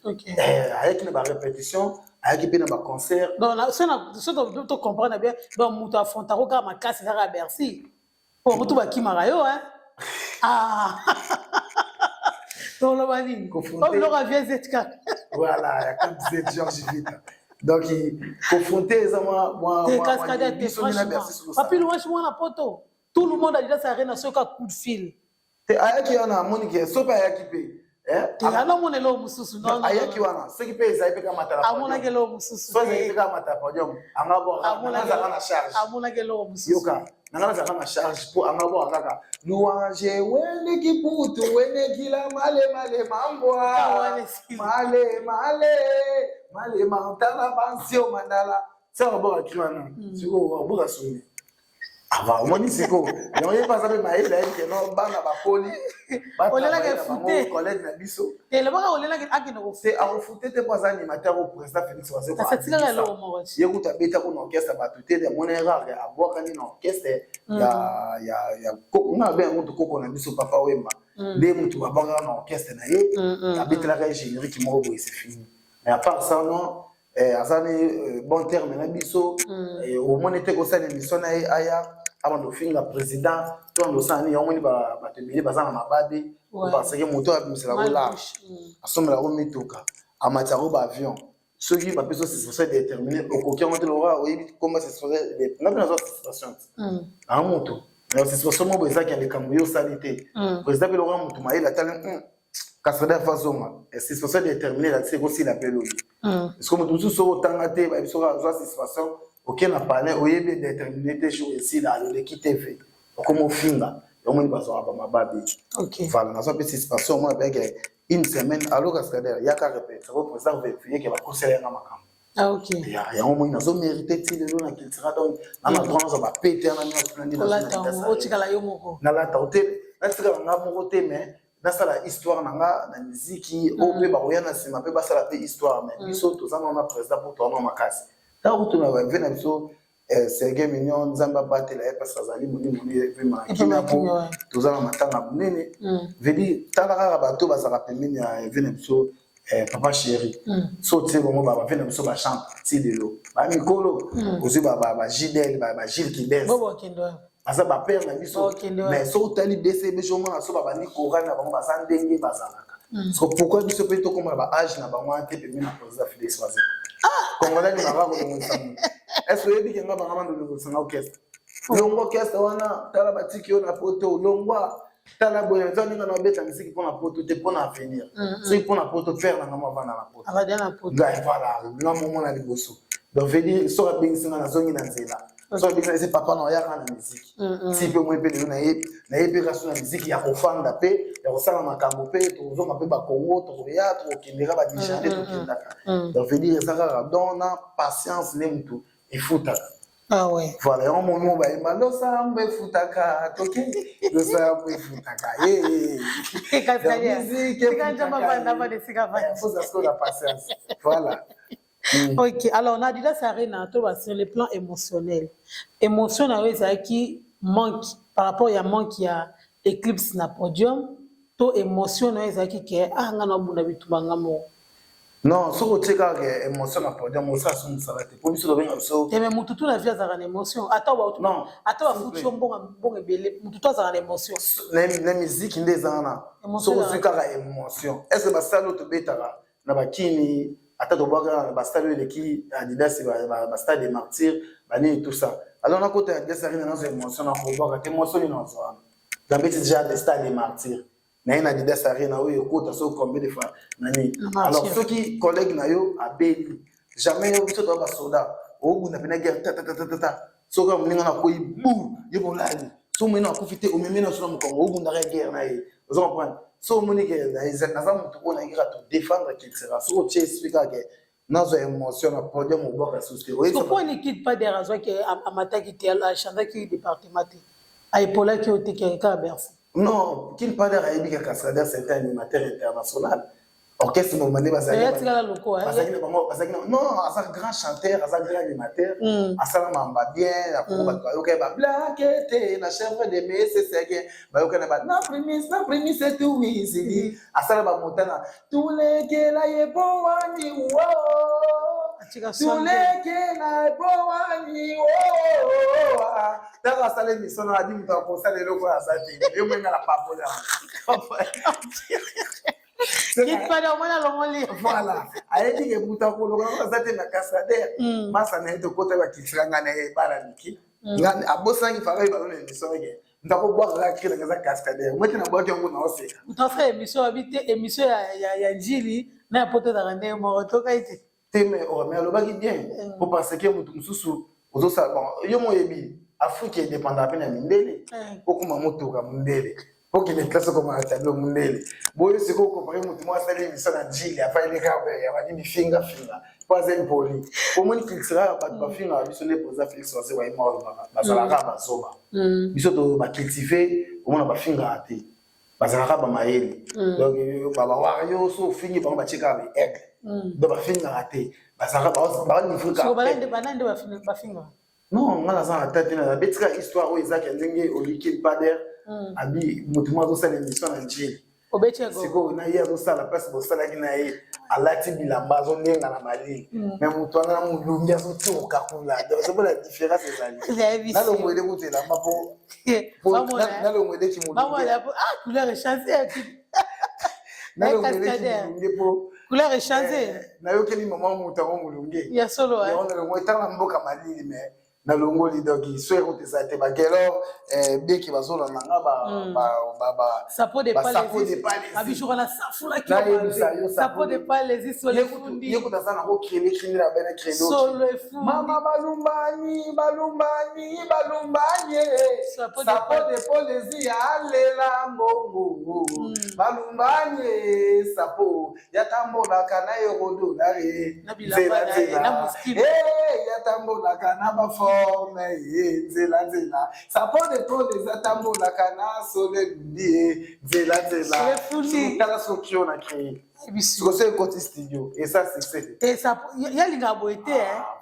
Ayaki na barépétition, ayaki mpe na baconcert. Donc so to comprendre bien, donc moto afrontako kaka makasi kaka Bercy, po motu bakimaka yo. Ah, toloba nini? Biloko ya vie zeti kaka. Voilà, ya Cap Z, George Vita. Donc confronter eza mwa Cascade te, franchement. Papi Louange mwana Poto, tout le monde Adidas Arena, soki coup de fil. Te, ayaki wana, amoni ke so mpe ayaki mpe. Anomona eloko mosusu. Ayaki wana, soki mpe ezali mpe kamatala. Amonaki eloko mosusu. So ezali mpe kamatala podium, anga bozalaka na charge. Amonaki eloko mosusu. Yoka, nanga nazalaka na charge, mpo anga bwaka kaka louange weneki putu wenekila male male mambwa male male male mantala bansio mandala saka bwaka cri wana. Sikoyo aboka soni ava, omoni sikoyo yango ye mpe aza mpe mayele, ayebi ke no bana bakoli. Olelaka efute. Collègue na biso. Elobaka olelaki akende. Te, akofute te, mpo aza animateur au président Félix. Atikaka eloko moko. Ye kutu abetako na orchestre bato te, amoni rare abwakani na orchestre ya nga abe yango. Koko na biso Papa Wemba nde motu babwakaka na orchestre na ye, abetelaka ye générique moko boye, c'est fini. Mais à part ça, non, aza ni bon terme na biso. Omoni te kosala émission na ye, aya abanda ofinga président to anda osala nini. Yango moni bato ebele baza na mababe. Parce que moto abimisela ko lar, asombela ko mituka, amatisa ko baavion. Soki bapesi yo suspension déterminée, okoki yango te. Lokola oyebi komba suspension, nga mpe nazwa suspension te aa moto na suspension moko ezaki ya likambo yo osali te. Président mpe lokola moto mayele atali cascadeur fa zonga, suspension déterminée elakisi ekosila mpe lobi. Parce que moto mosusu soki otanga te, bayebi soki azwa suspension, oke na palais, oyebi déterminé te, jour esila, aloleki TV, okoma ofinga yango, moni bazwaka bamababi. Voilà, nazwa mpe suspension, omona peke une semaine alo cascadeur yaka répéter, président vérifier ke bakosela yanga makambo. Ah, ok. Yango moi nazomérite ti lelo na Cultura, donc na na droit nazwa bapete wana nyonso. Nde otikala yo moko. Nalata te, natikala nga moko te, mais nasala histoire na nga na miziki oyo mpe bakoya na nsima mpe basala mpe histoire. Mais biso toza nano na président mpo towana makasi. Ntango kutuna bave na biso Serge Mignon, Nzambe abatela ye, parce azali molimo epema na kimia, mpo toza na matanga monene. Veut dire, tala kaka bato bazalaka pembeni ya ve na biso Papa Chéri, so otie bango bave na biso bachambre ti lelo bamikolo, ozwi bagidel, bagile Kibes, baza bapère na biso. Mais soki otali BCBG, omona so babandi chorale na bango, baza ndenge bazalaka. So pourquoi biso mpe tokóma na baage na bango wana te pembeni na président Félix Wazekwa? Congolais alingaka kolongolisa moto. Est ce oyebi ke nga banga banda olongolisa nga orchestre, longwa orchestre wana, tala batiki yo na poto, longwa, tala boye. Eza ndenge na obeta misiki mpo na poto te, mpo na avenir. Soki mpo na poto, père na nga mo avanda na poto, ngai voilà, nga momona liboso. Donc veut dire, soki abengisi nga, nazongi na nzela. Soki abengisi nga, ese papa na oyaka na miziki ti mpe moi mpe lelo nayebi mpe kaso na miziki ya kofanda mpe ya kosala makambo mpe tokozonga mpe bakongo, tokoya, tokokendeka badirigeant nde tokendaka. Donc veut dire, eza kaka don na patience nde motu efutaka. Ah ouais. Voilà, yango momo bayemba losambo efutaka, toke losambo efutaka. Musique la patience, voilà. Ok, alors na Adidas Arena, toba sur le plan émotionnel, émotion na yo ezalaki manque par rapport ya manque ya Eclipse na podium, to émotion na yo ezalaki ke ah, nga na obunda bitumba nga moko? Non, soki otie kaka émotion na podium, osala so mosala te, po biso tobenga biso Te, mais mutu tu na vie azalaka na émotion, ata Non. ata bafuti yo mbongo ebele, mutu tu azalaka na émotion. Na miziki nde eza wana. Soki ozwi kaka émotion, est ce que basali oyo tobetaka na bakini, ata tobwaka na bastade oyo eleki Adidas, bastade de Martyr, banini, tout ça, alors nakota Adidas Arena, nazwa émotion, nakobwaka te. Émotion nini nazwa wana? Nabeti déjà de stade de Martyr, naye na Adidas Arena oyo ekota so combien de fois nani. Alors soki collègue na yo abeli, jamais yo, biso toya basoda, obunda mpena guerre tatatatata. Soki moninga na akoyi bu, yo bolali, so omoni na akufi te, omemi na so na mokongo, obundaka guerre na ye. Oza comprendre? So omoni ke naza motu oyo nayebi kaka todéfendre Cultura, soki otie esprit kaka ke nazwa émotion na podium, obwaka susu te. Pourquoi Liquide Pader azwaki, amataki te, achangeaki département te, aepolaki yo te, kaka Bercy? Non, King Pader ayebi kaka Cascadeur, c'est un animateur international. Orchestre mobima nde bazalaki na bango, bazalaki. Non, aza grand chanteur, aza grand animateur, asala mamba bien na Kongo. Bato bayoka ye bablake te na chèvre de meseseke, bayoka na ba na primis na primis etuwisili, asala bamota na tulekela ye po wani wo, tulekela po wani wo. Ntango asala émission na adi, moto akosala eloko oyo aza te, yo mwenga na papola. Kipale omwana alongoli. Voilà, ayebi ke moto akoloka yango aza te na cascadeur. Masa na ye tokota bakitisa ngai na ye bana miki, abosanaki faka ye balona émission ke moto akobwaka kaka cri nanga eza cascadeur. Moi te nabwaki yango na oseka. Moto asala émission abi te, émission ya Njili na ya poto ezalaka ndenge moko, tokai te. Te, mais oh, mais alobaki bien po parce que moto mosusu ozosala, bon, yo mo oyebi Afrique edépendaka mpe na mindele. Okoma motuka mondele, okende classe, okoma na tableau mondele boye. Sikoyo okompare motu moko asali émission na Njili, afali kaka yabandi bifingafinga po aza impoli. Omoni Cultura, bato bafingaka biso nde président Félix Wazekwa ye moko alobaka bazalaka bazoba. Biso to bacultive, omona bafingaka te, bazalaka bamayele. Donc bawario, so ofingi bango, batie kaka baaigle. Donc bafingaka te, bazalaka balivre. Bana nde bafingaka? Non, nga naza na ta te, nabeti kaka histoire oyo ezaki ya ndenge oliki Pader abi motu moko azosala émission na Njili. Sikoyo na ye azosala place bosalaki na ye, alati bilamba, azolenga na malili, mais moto wana na molungi azotoka kuna. Donc ozomona différence ezali. Nalongwele kutu elamba po nalongweleki molungi. Couleur echange. Nalongoleki molunge mpo couleur echange. Nayokeli mama moto yango molunge. Ya solo. Yango nalongoli ntango na mboka malili, mais nalongoli. Donc so ekote eza te. Bagelor beki bazolanda nga. Sapo de palesi wana safulaki. Nayebisa yo. Sapo de palesi, solo efundi. Ye kuta aza nango krele krele na bene krele. Solo efundi. Mama, balumbani, balumbani, balumbani, sapo de polesi alela mbongo. Balumbani, sapo yatambolaka na eurodolare, nzela nzela, yatambolaka na baforme ye, nzela nzela. Sapo de polesi atambolaka na solo elundi ye, nzela nzela. Tala soki oyo na créé sikoso ekoti studio, eza succès. Te, yalingaka boye te.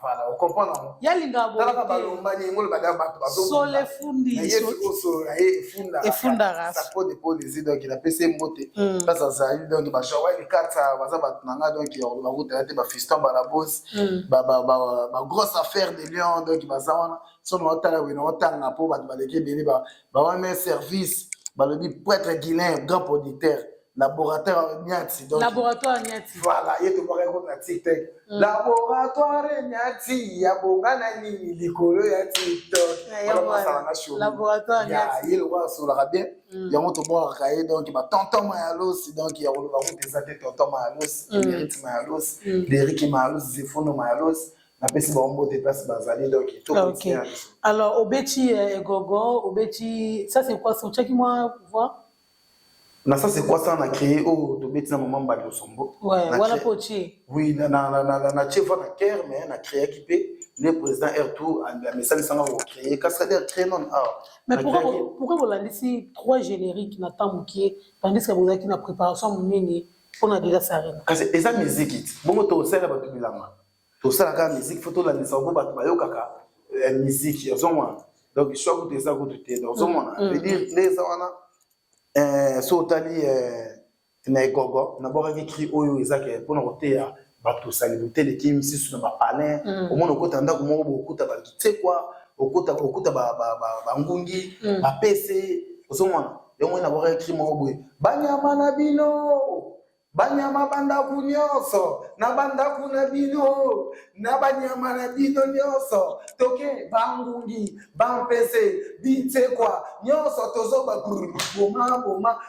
Voilà, ocomprendre yango. Yalingaka boye. Talaka balombani yango, lobaka bato. Solo efundi. Ye sikoso ye efundaka. Efundaka. Sapo de polisi, donc napesi ye mbote place azali. Donc bajoel Kata baza bato na nga, donc bakutana te, bafiston balabos, bagrosse affaire de Lion, donc baza wana. So na otala boye, na otanga mpo bato baleki ebele, bawana service balobi prêtre Guilin, grand producteur, laboratoire Niati. Donc laboratoire Niati. Voilà, ye tobwaka ko na TikTok, laboratoire Niati yabonga na nini likolo ya TikTok. Laboratoire Niati. Ye lokola asolaka bien, yango tobwakaka ye. Donc batonton Mayalosi, donc ya koloba kuta eza te. Tonton Mayalosi, Émérite Mayalosi, Deriki Mayalosi, Zefono Mayalosi, napesi bango mbote place bazali. Donc Ok, alors obeti egogo, obeti ça c'est quoi? Otiaki mwa voix. Na ça c'est quoi ça, na créé oyo tobeti na mama Mbali Osombo. Ouais, wana mpo otie. Oui, na tie voix na chœur, mais na créaki mpe le président Airtour amesalisanga kocréer cascadeur, créé non awa. Mais pourquoi bolandisi trois génériques na temps mokie, tandis que bozalaki na préparation monene mpona Adidas Arena? Kasi eza musique ti bongo tosalela bato bilanga, tosalaka musique, faut tolandisa po bato bayokaka musique, ozomona. Donc choix kutu eza kutu te. Donc ozomona, veut dire nde eza wana. So otali na egogo, nabwakaki cri oyo ezake mpona koteya bato salubrité eleki misusu na bapalin. Omona, okota ndako moko boye, okuta bakitsekwa, okuta bangungi, bapese, ozomona. Yango nabwakaki cri moko boye: banyama na bino, banyama bandako nyonso, na bandako na bino, na banyama na bino nyonso, toke bangungi, bampese, bitsekwa nyonso, tozoba boma boma.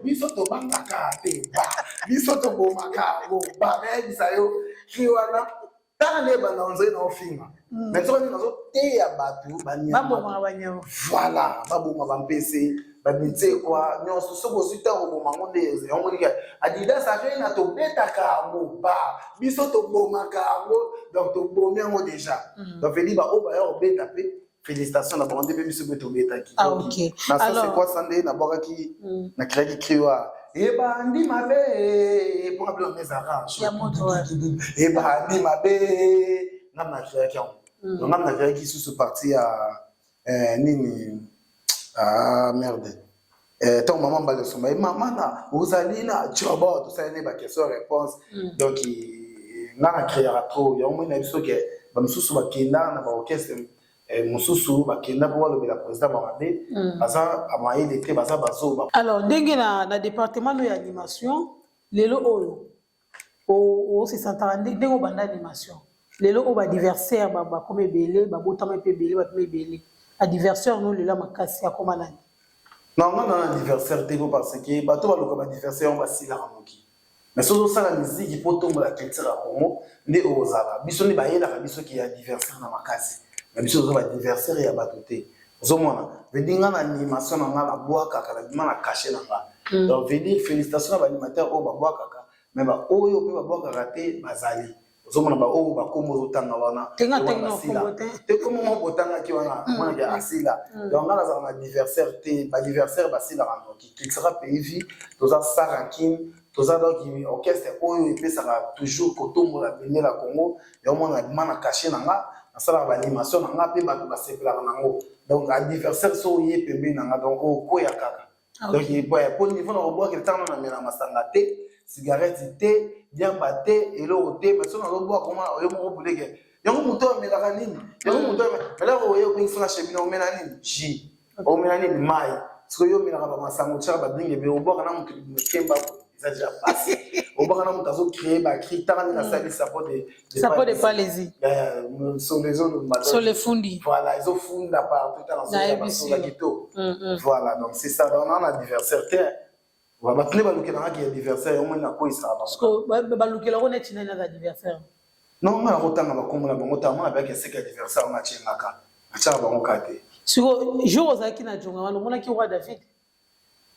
Biso tobangaka te, ba biso tobomaka boba. Nayebisa yo, cri wana, tala nde ebanda nzoi na ofinga, mais soki nde nazoteya bato banyama. Banyama. Voilà, baboma bampese, babinsekwa nyonso. Soki ozwi ntango oboma yango, nde yango monika Adidas Arena tobetaka yango, ba biso tobomaka yango. Donc tobomi yango déjà. Donc veli baoyo baya kobeta mpe, félicitation na bango nde mpe biso mpe tobetaki. Ah, ok. Na ça c'est quoi ça, nde nabwakaki, nacréaki cri wa ebandi mabe mponga mpe nango ezalaka ebandi mabe. Ngam nacréaki yango. Donc ngam nacréaki susu partie ya nini, ah merde, ntango mama Mbali Osomba ye, mama na ozali na jobo, tosali nde baquestion réponse. Donc nga na créaka trop. Yango moi na biso ke bamisusu bakenda na baorchestre mosusu, bakenda mpo balobela président bamabe, baza bamayele te, baza bazoba. Alors ndenge na département no ya animation lelo oyo osesantaka, ndenge obanda animation, lelo oyo baadversaire bakoma ebele, babotama mpe ebele, babima ebele, adversaire no lelo makasi akoma nani? Non, nga na adversaire te, po parce que bato baluka baadversaire yango basilaka moki. Mais soki ozosala miziki mpo tombola culture ya Congo, nde ozala biso nde bayelaka biso ki adversaire na makasi na biso. Toza baadversaire ya bato te, ozomona. Veut dire nga na animation na nga, nabwakaka, nabima na cachet na nga. Donc veut dire félicitation na baanimateur oyo babwakaka, mais baoyo mpe babwakaka te bazali, ozomona, baoyo bakombo ozotanga wana te, kombo moko botangaki wana, omonaki asila. Donc nga nazala na adversaire te, baadversaire basilaka noki. Cultura Pays Vie, toza sans rancune, toza donc orchestre oyo epesaka toujours kotombola bendela ya Congo. Yango mona nabima na cachet na nga, nasalaka baanimation na nga mpe bato basepelaka nango. Donc adversaire so oye pembeni na nga, donc okoya kaka. Donc po niveau na kobwakela, ntango namela masanga te, cigarette te, diamba te, eloko te, mais so nazobwaka, oma oyo moko buleke yango. Moto amelaka nini? Yango moto melaka oye obengisanga chemine, omela nini? Jus. Omela nini? Mai. Soki yo omelaka bamasango, otiaka badringue ebele, obwaka na moto kemba. Eza déjà pasi. Obwaka na moto azocréer bacri, tanga ndenge asali sapo de Sapo de palezi. Solo ezolumba. Solo efundi. Voilà, ezofunda partout, tala Nayebisi nazoyoka yo. kitoko. Voilà, donc c'est ça. Donc on a adversaire te. Bato nde balukelangaki adversaire, yango moni nakoyisaka bango. Parce que balukelako neti nani aza adversaire? Non, nga nakotanga bakombo na bango. Tanga mona bayaki eseka adversaire ngo atiengaka, atiaka bango ka te. Siko jour ozalaki na Jonga wana, omonaki roi David?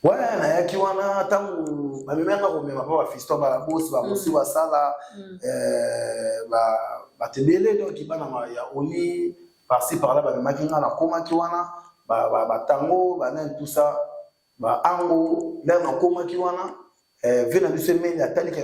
Wana nayaki wana, ntango bamemanga komema mpo bafiston, balabosi, bamosi, basala bato ebele, donc bana ya oni par-ci par-là, bamemaki nga. Nakomaki wana, batango banani, tout ça, baango. Ndenge nakomaki wana, ve na biso Emeli ataliki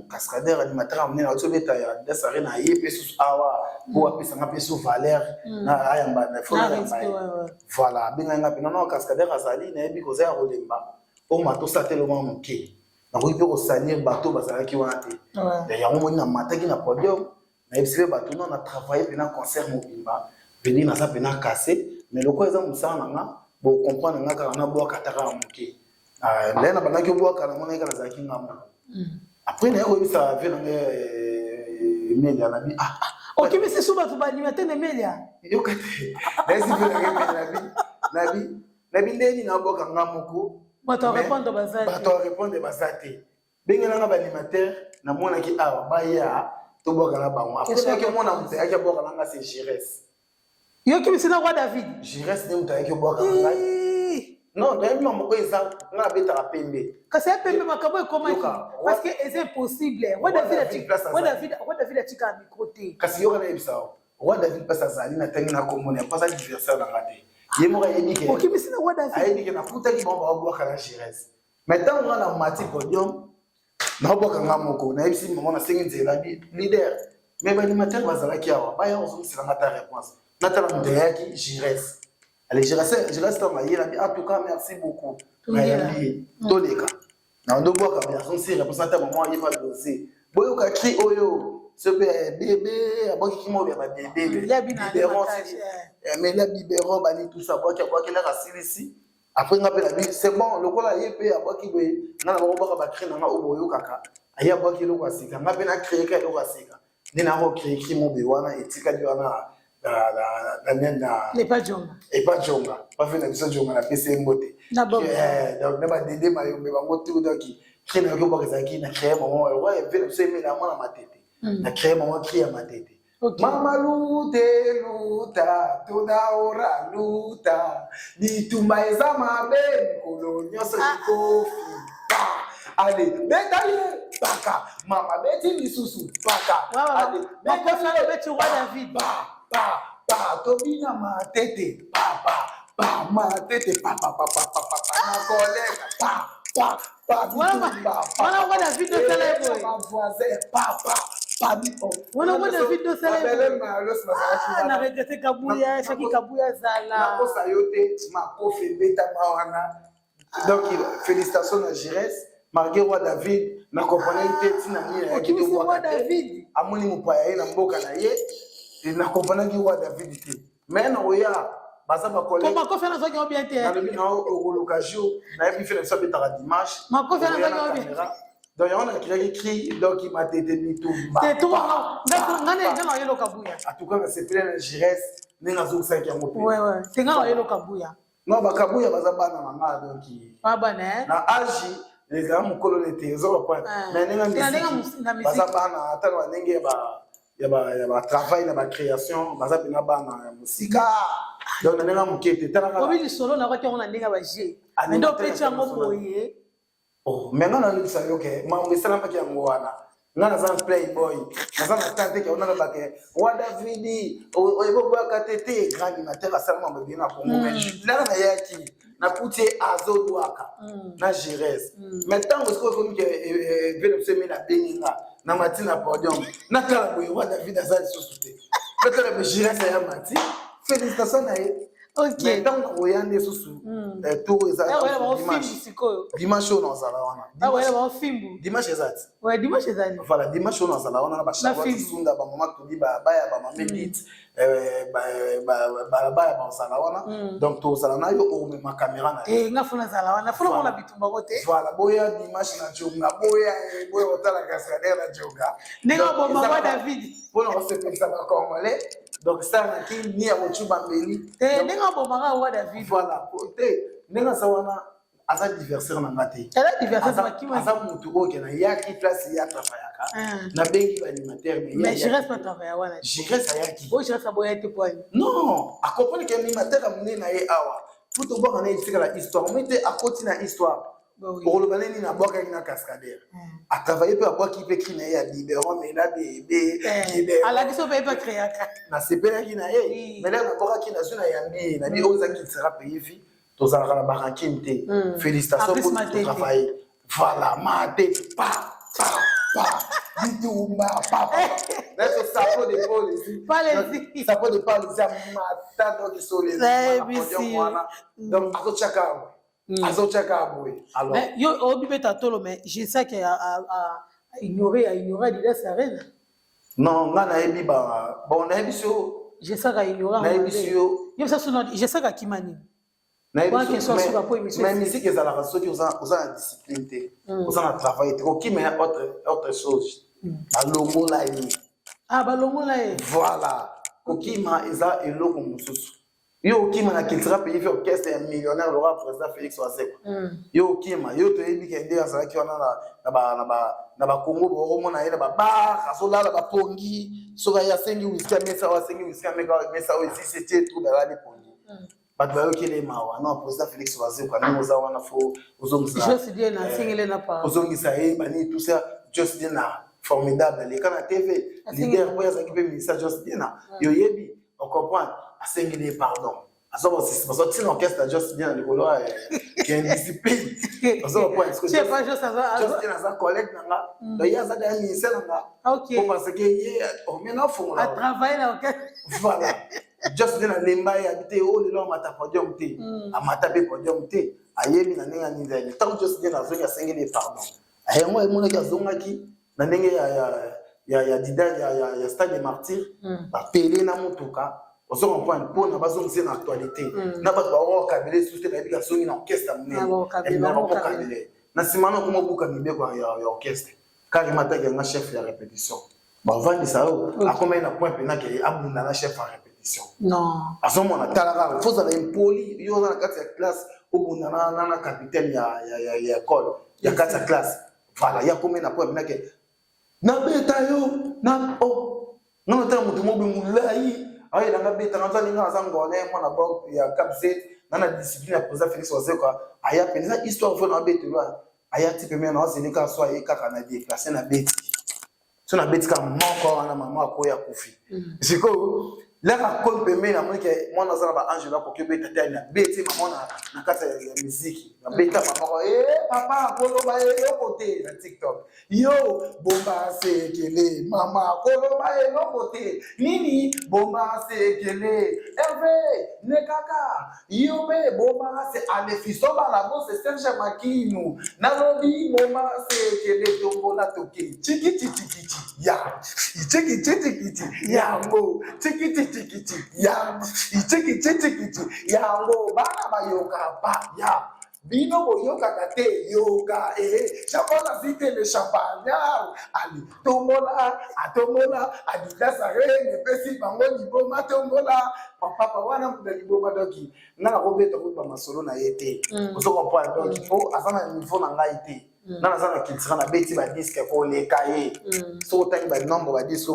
cascadeur, animateur ya monene, auti obeta ya Desare na ye mpe susu awa mpo apesanga mpe su valeur na ayamba na fo Na nayamba respect ye. Ouais. Voilà, abengai nga mpe nono cascadeur azali, nayebi koza ya kolemba oyo matosa te, eloko moke nakoki mpe kosalir bato bazalaki wana te. Yango moni namataki na podium, nayebisi mpe bato no na travaille mpena concert mobimba veni, naza mpena kase, mais lokola eza mosala na nga, bocomprendre nga kaka, nabwaka ata kaka moke. Ndaye nabandaki obwaka, namonaki kaka nazalaki nga moko. Après naye koyebisa ve na ngai Emelia, nabi ah. Okimisi su bato baanimateur na Emelia? Yoka te, nayesi ve na ngai Emelia, nabi ndeni nabwaka nga moko. Bato ya répondre baza te. Bato ya répondre baza te, bengelanga baanimateur namonaki awa, baya tobwaka na bango. Après nayaki omona moto ayaki abwaka na nga, c'est Gires. Yokimisi na roi David? Gires nde moto ayaki obwaka na ngai. Non, toyebi mambo oyo eza nga abetaka pembe. Kasi ya pembe, makambo ekomaki. Yoka, parce que eza impossible, roi Roi David David place roi azali. David, roi David atikaka micro te. Kasi yoka, nayebisa yo, roi David place azali, natangi na komona po aza adversaire na nga te, ye moko ayebi ke Okimisi na roi David? Ayebi ke nakutaki bango babwaka na Gires, mais ntango nga na mati podium, naobwaka nga moko, nayebisi mama, nasengi nzela bi leader, mais baanimateur bazalaki awa, baya kozongisela nga ta réponse. Natala moto ayaki, Gires. Ale Gires, Gires ntango ayelabi, en tout cas merci beaucoup. Tongela. Nayambi ye, toleka na ndobwaka, mais azongisi réponse. Ata mama ayeba dose, boyoka cri oyo so mpe bebe abwaki kimo ya babebe. Lia bina ale Biberon, makasi, melia biberon bani, tout ça, abwaki, abwaki elaka, asilisi. Après nga mpe nabi c'est bon, lokola ye mpe abwaki boye, nga na bakobwaka bacri na nga oyo boyokaka. Aye abwaki eloko ya sika, nga mpe na créer ka eloko ya sika, nde nako créer cri mobe wana etikali wana na nani na Lepa Jonga. Epa Jonga, bafe na biso Jonga, napesi ye mbote. Na Bob. Donc na badede mayombe bango tout. Donc cri na yoki obwaka ezalaki na créer mama oyo ve na biso Emela mwana Matete, na créer mama cri ya Matete. Mama lute luta todaora luta, bitumba eza mabe mikolo nyonso, likofi pa, ale beta ye paka, mama beti lisusu paka, ale Makofi wana obeti roi David. Pa pa pa, tobina Matete, pa pa pa, Matete, pa pa pa pa pa pa pa, na kolega, pa pa pa, bitumba pa. Wana roi David osala ye boye. Bavoisin, pa pa pa, bipo. Wana roi David osala ye boye. Babele malos bazalaki Ah, na wana. regrette Kabuya, soki Kabuya azala. Nakosa yo te, makofi ebetama wana. Donc félicitations na Gires, malgré roi David na comprendre te ntina nini ayaki. Okimisi roi Tobwaka te. David. Amoni mopaya ye na mboka na ye, na comprenaki roi David te, mais na oya baza Po bacollègue. makofi wana azwaki yango bien te. Nalobi na okoluka jour, nayebi fe na biso abetaka dimanche. Makofi wana Okoya azwaki na yango bien. caméra. Donc yango nakilaki cri, donc Matete bitumba. Te nga na nga na oyelo Kabuya. En tout cas nasepeli na Gires ndenge azokisaki yango mpe. Ouais, te nga na oyelo Kabuya. Non, bakabuya baza bana na nga, donc Ah, bana eh? na age ezala mokolo nete oza bapoint, Ah. mais ndenge Na ndenge na musique musique. baza bana, ata na bandenge ya batravail na bacréation, baza mpena bana ya mosika. Donc na ndenge ya moke te, talaka. Obi lisolo na kwaki yango na ndenge ya baje. Animateur Nde opeti yango international. boye. Oh, mais nga nalobisa yo ke mambo esalamaki yango wana. Nga naza na playboy, naza na temps te ke ona nalobake roi Davidi oyebi obwaka te te. Grand animateur asala mambo ebele na Congo, mais laka nayaki nakuti ye azobwaka na Gires. Mais ntango sikoyo ekomi ke vele biso Emeli abengi nga na mati na podium, natala boye, roi David aza lisusu te, natala boye, Gires aya mati, félicitation na ye. Mais ntango nakoya nde susu tour eza Oya bango fimbu dimanche. Sikoyo. Dimanche oyo nazala wana. Oya bango fimbu. Dimanche eza ti. Ouais, dimanche ezali. Voilà, dimanche oyo nazala wana na Na bacharlotte fimbu. Sunda, bamama todi baya, bamama Edith. Balabala bazala wana. Donc tozala na yo, okomema caméra na yo. Nga funa azala wana, funa mona bitumba ngo te. Voilà, boya dimanche na Jonga, boya, boya kotala cascadeur na Jonga. Ndenge oboma wa David. Mpona kosepelisa Bacongolais. Donc salaki ni ya kocuba mbeli. Te, ndenge obomaka wa David. Voilà, te, ndenge aza wana, aza adversaire na nga te. Aza motu oyo ke nayaki place ye atravaillaka, nabengi baanimateur. Mais Jires ayaki. Non. Acomprendre ke animateur ya monene na ye awa, po tobwaka na etikala histoire moi te, akoti na histoire. Okoloba nini? Nabwakaki na cascadeur, atravaille mpe, abwaki mpe cri na ye ya biberon mela bebe. Alakisi mpe epe créaka. Nasepelaki na ye, mais lere nabwakaki, nazwi na yambi ye, nabi oyo eza Cultura Pays Vie, tozalaka na barankine te. Félicitation po totravaille. Voilà, mate pa pa pa, bitumba pa pa, naso sapo de polisi, sapo de polisi amata. Donc solezi wana, donc azotiaka boye, azotiaka boye. Alors yo oyebi beta tolo, mais je sais que a ignoré, a ignoré Adidas Arena. Non, nga nayebi ba, bon, nayebi so. Je sais ka ignoré. Nayebi si yo. Yo ça sono, je sais ka kima nini. Mais musique ezalaka, soki oza na discipline te, oza na travail te, okima ya autre chose, balongola ye. Ah, balongola ye. Voilà, kokima eza eloko mosusu. Yo okima na Cultura Pays Vie, orchestre ya millionnaire Laurent, président Félix Wazekwa. Yo okima, yo toyebi ke nde azalaki wana na Bakongo, bokomona ye na babar, azolala bapongi. Soki aye, asengi whisky, amesa oyo, asengi whisky, amesa oyo, esisi, etie trouble, alali pongi. Bato bayokeli mawa. Non, président Félix Wazekwa, ndenge oza wana, fo ozongisa ye banini, tout ça. Jos Dina formidable, aleka na TV, leader po azalaki mpe ministre. Jos Dina, yo yebi, ocomprendre, asengeli ye pardon. Bazotina orchestre ya Jos Dina likolo ya indiscipline. Jos Dina aza collègue na nga, donc ye aza deya ministère na nga po parce que ye omena ofongola. Voilà, Jos Dina alemba ye, abi te oyo lelo amata podium te, amata mpe podium te, ayebi na ndenge ya nini. Ntango Jos Dina azongi, asengeli ye pardon. Yango emonaki azongaki na ndenge ya dida ya Stade de Martyr, bapele na motuka, ozo comprendre, mpona bazongisa na actualité na bato baokabele susu te. Bayebi azongi na orchestre monene, bakokabele na nsima na okoma obuka mibeko ya orchestre carrément. Ataki yanga chef ya répétition, bavandisa oyo akomai na point mpena ke abunda na chef ya répétition. Azomona, tala kaka, fozala impoli. Yo oza na kati ya classe, obunda na capitaine ya école ya kati ya classe. Voilà, ya komi na point mpena ke nabeta yo na o nga natala motu mobe molai ayelanga betanga, nza ndenge aza ngolais, mwana bord ya Cap Z na discipline ya président Félix Wazekwa. Aya mpenza histoire fo na abetelo, aya ti pembeni na azeli kaka so aye kaka na déplace, na beti so, nabeti kaka moko wana, mama akoya, akufi. Sikoyo laka komi pembeni, namoni ke mwana aza na baangelo, akoki obeta te. Nabeti mama na kati ya miziki, nabeta mama e papa koloba eloko te na TikTok. Yo bomba sekele, mama koloba eloko te nini, bomba sekele Herve ne kaka yo mpe bomba se alefiso bala bose Serge Makinu nalobi bomba sekele tombola toke tikititikiti ya itikititikiti yango tikititikiti ya itikititikiti yango. Bana bayoka pa ya bino boyokaka te, yoka ehe champagne zite le champagnard ali tombola, atombola Adidas Arena, epesi bango liboma, tombola papa wana mutu liboma. Donc nga nakobeta koyeba masolo na ye te, ozo comprendre. Donc po aza na niveau na ngai te, nga naza na Cultura, nabeti badisque koleka ye. Soki otangi banombre badisque.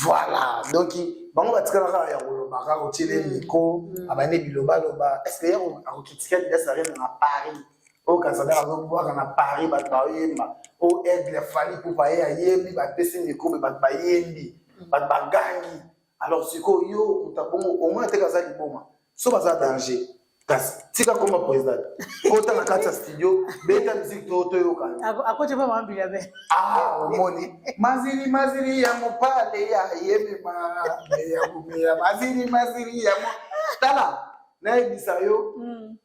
Voilà, donc bango batikala kaka ya koloba, kaka kotiele micro, abandi bilobaloba. Est ce que ye akocritiquer Adidas Arena na Paris oyo Kasadar azobwaka na Paris, bato bayemba oyo Aigle Fally Ipupa ye ayembi, bapesi micro me bato bayembi, bato bagangi. Alors sikoyo yo moto abongo omona teke aza liboma, so baza danger. Kasi tika koma président, kota na kati ya studio, beta musique to toyoka. Akoti pa mambila be. Ah, omoni mazili mazili ya mopale ya yemema ya komeya mazili mazili ya mo. Tala, nayebisa yo,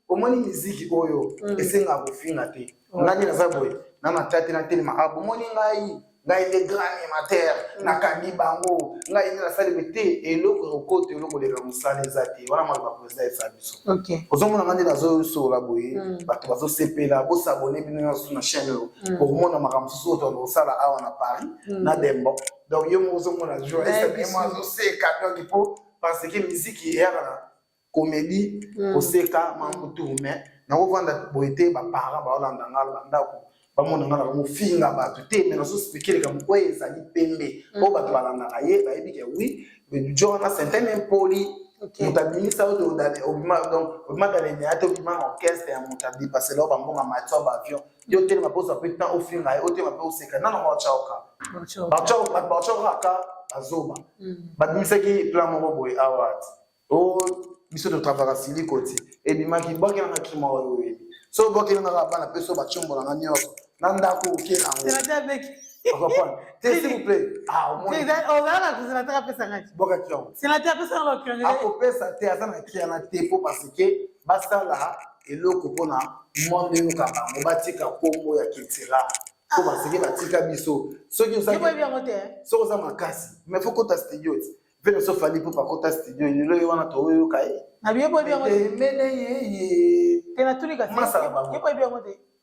omoni miziki oyo esengaka kofinga te. Ngai naza boye na matya te, natelema. Ah, bomoni ngai. Ngai nde grand animateur, nakangi bango, ngai nde nasali boye te. Eloko ekokota, eloko oleka mosala eza te. Wana maloba président eza biso. Ozomona nga nde nazosola boye, bato bazosepela. Bosabone bino nyonso na chaîne oyo, okomona makambo mosusu oyo tokende kosala awa na Paris na Dembo. Donc yo moko ozomona journaliste azoseka, donc mpo parce que musique eyaka na comédie, koseka mamutu. Mais nakovanda boye te, baparent baolanda nga na bandako, bamona nga na bango, bato te. Mais nazoexpliquer likambo oyo ezali pembe, oyo bato balandaka ye bayebi ke oui, jo wana c'est un impoli. Moto abimisa oyo, obima, donc obima dalene te, obima na orchestre ya moto adépasser oyo bambonga mati oyo baavion. Yo telema mpe ozwa mpe temps ofinga ye, otelema mpe oseka nano baotyaoka bato baotyaoka kaka bazoba. Babimisaki plan moko boye awa ti o biso totravaka siliko ti ebimaki bwakelanga crime oyo oyebi. So bwakelangaka bana mpe so batiombolanga nyonso na ndako oke nango te, s'il vous plaît. Ozalaka apesanga. Bwakaki yango. Sénateur apesanga. Akopesa te, aza na kiana te, mpo parce que basala eloko mpona monde eyoka bango, batika nkombo ya Cultura, mpo parce que batika biso. Soki soki oza makasi, mais faut kota studio ti mpe so Fally mpo bakota studio lelo ye wana toyoyoka ye. Mene yeye masala bango,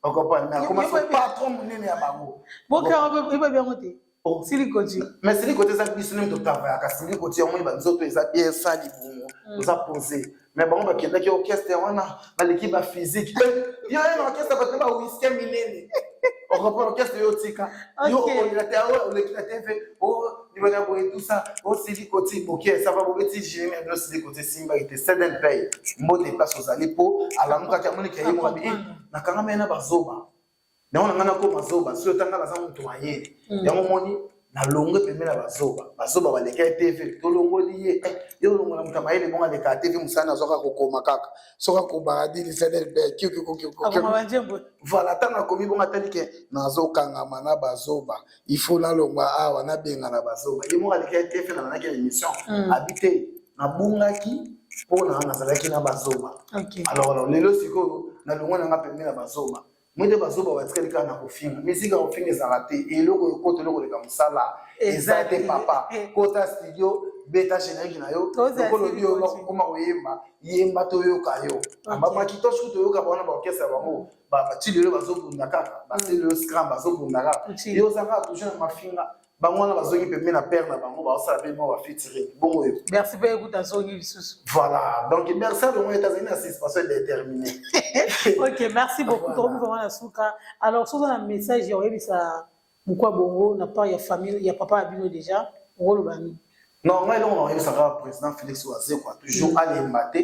ocomprendre? Mais akoma so patron monene ya bango. Silikoti. Mais silikoti eza biso ndenge totravayaka. Silikoti yango banzoto eza bien, esali bongo, toza posé. Mais bango bakendaki orchestre wana, baleki baphysique. Yo ye na orchestre, bato bawiske minene, ocomprendre? Orchestre yo otika yo olela te, oleki na TV libana boye, tout ça. Osili koti boke, ça va, bobeti jérémi abino. Osili koti esimbaki te. Seden pay mbote place ozali, mpo alamukaki, amoniki ye moko abi nakangama ye na bazoba yango na ngai nakoma zoba. Soki otanga naza moto mayele yango moni nalongwe pembe na bazoba. Bazoba baleka ye TV, tolongoli ye. Yo olongola moto ya mayele bongo aleka TV, mosala nazwaka kokoma kaka soki akobaka dili cdlb. Voilà, ntango akomi bongo, atali ke nazokangama na bazoba, il faut nalongwa awa, nabenga na bazoba. Ye moko aleka ye TV, nalandaki na émission, abi te nabungaki mpona nazalaki na bazoba. Alors lelo sikoyo nalongwa nanga pembe na bazoba. Moi nde bazoba batikali kaka na kofinga. Misika kofinga ezalaka te. Eloko ekota, eloko oleka mosala eza te. Papa, kota studio, beta générique na yo lokolo obi okoma koyemba, yemba toyoka yo. Bamakito soki toyoka bango na baorchestre ya bango, bati lelo bazobunda kaka, baseli lelo scram bazobunda kaka. Yo oza kaka toujours na mafinga. Bango wana bazongi pembe na père na bango, baosala mpe mwa bafeaturing bongo oyo. Merci mpe ekuta azongi lisusu. Voilà, donc merci alongo ete azali na suspension déterminée. Ok, merci beaucoup. Tokomi vraiment na suka. Alors soki oza na message ya koyebisa mokwa bongo na part ya famille ya papa ya bino déjà, okoloba nini? Non, ngai eloko na koyebisaka président Félix Wazekwa, toujours alemba te,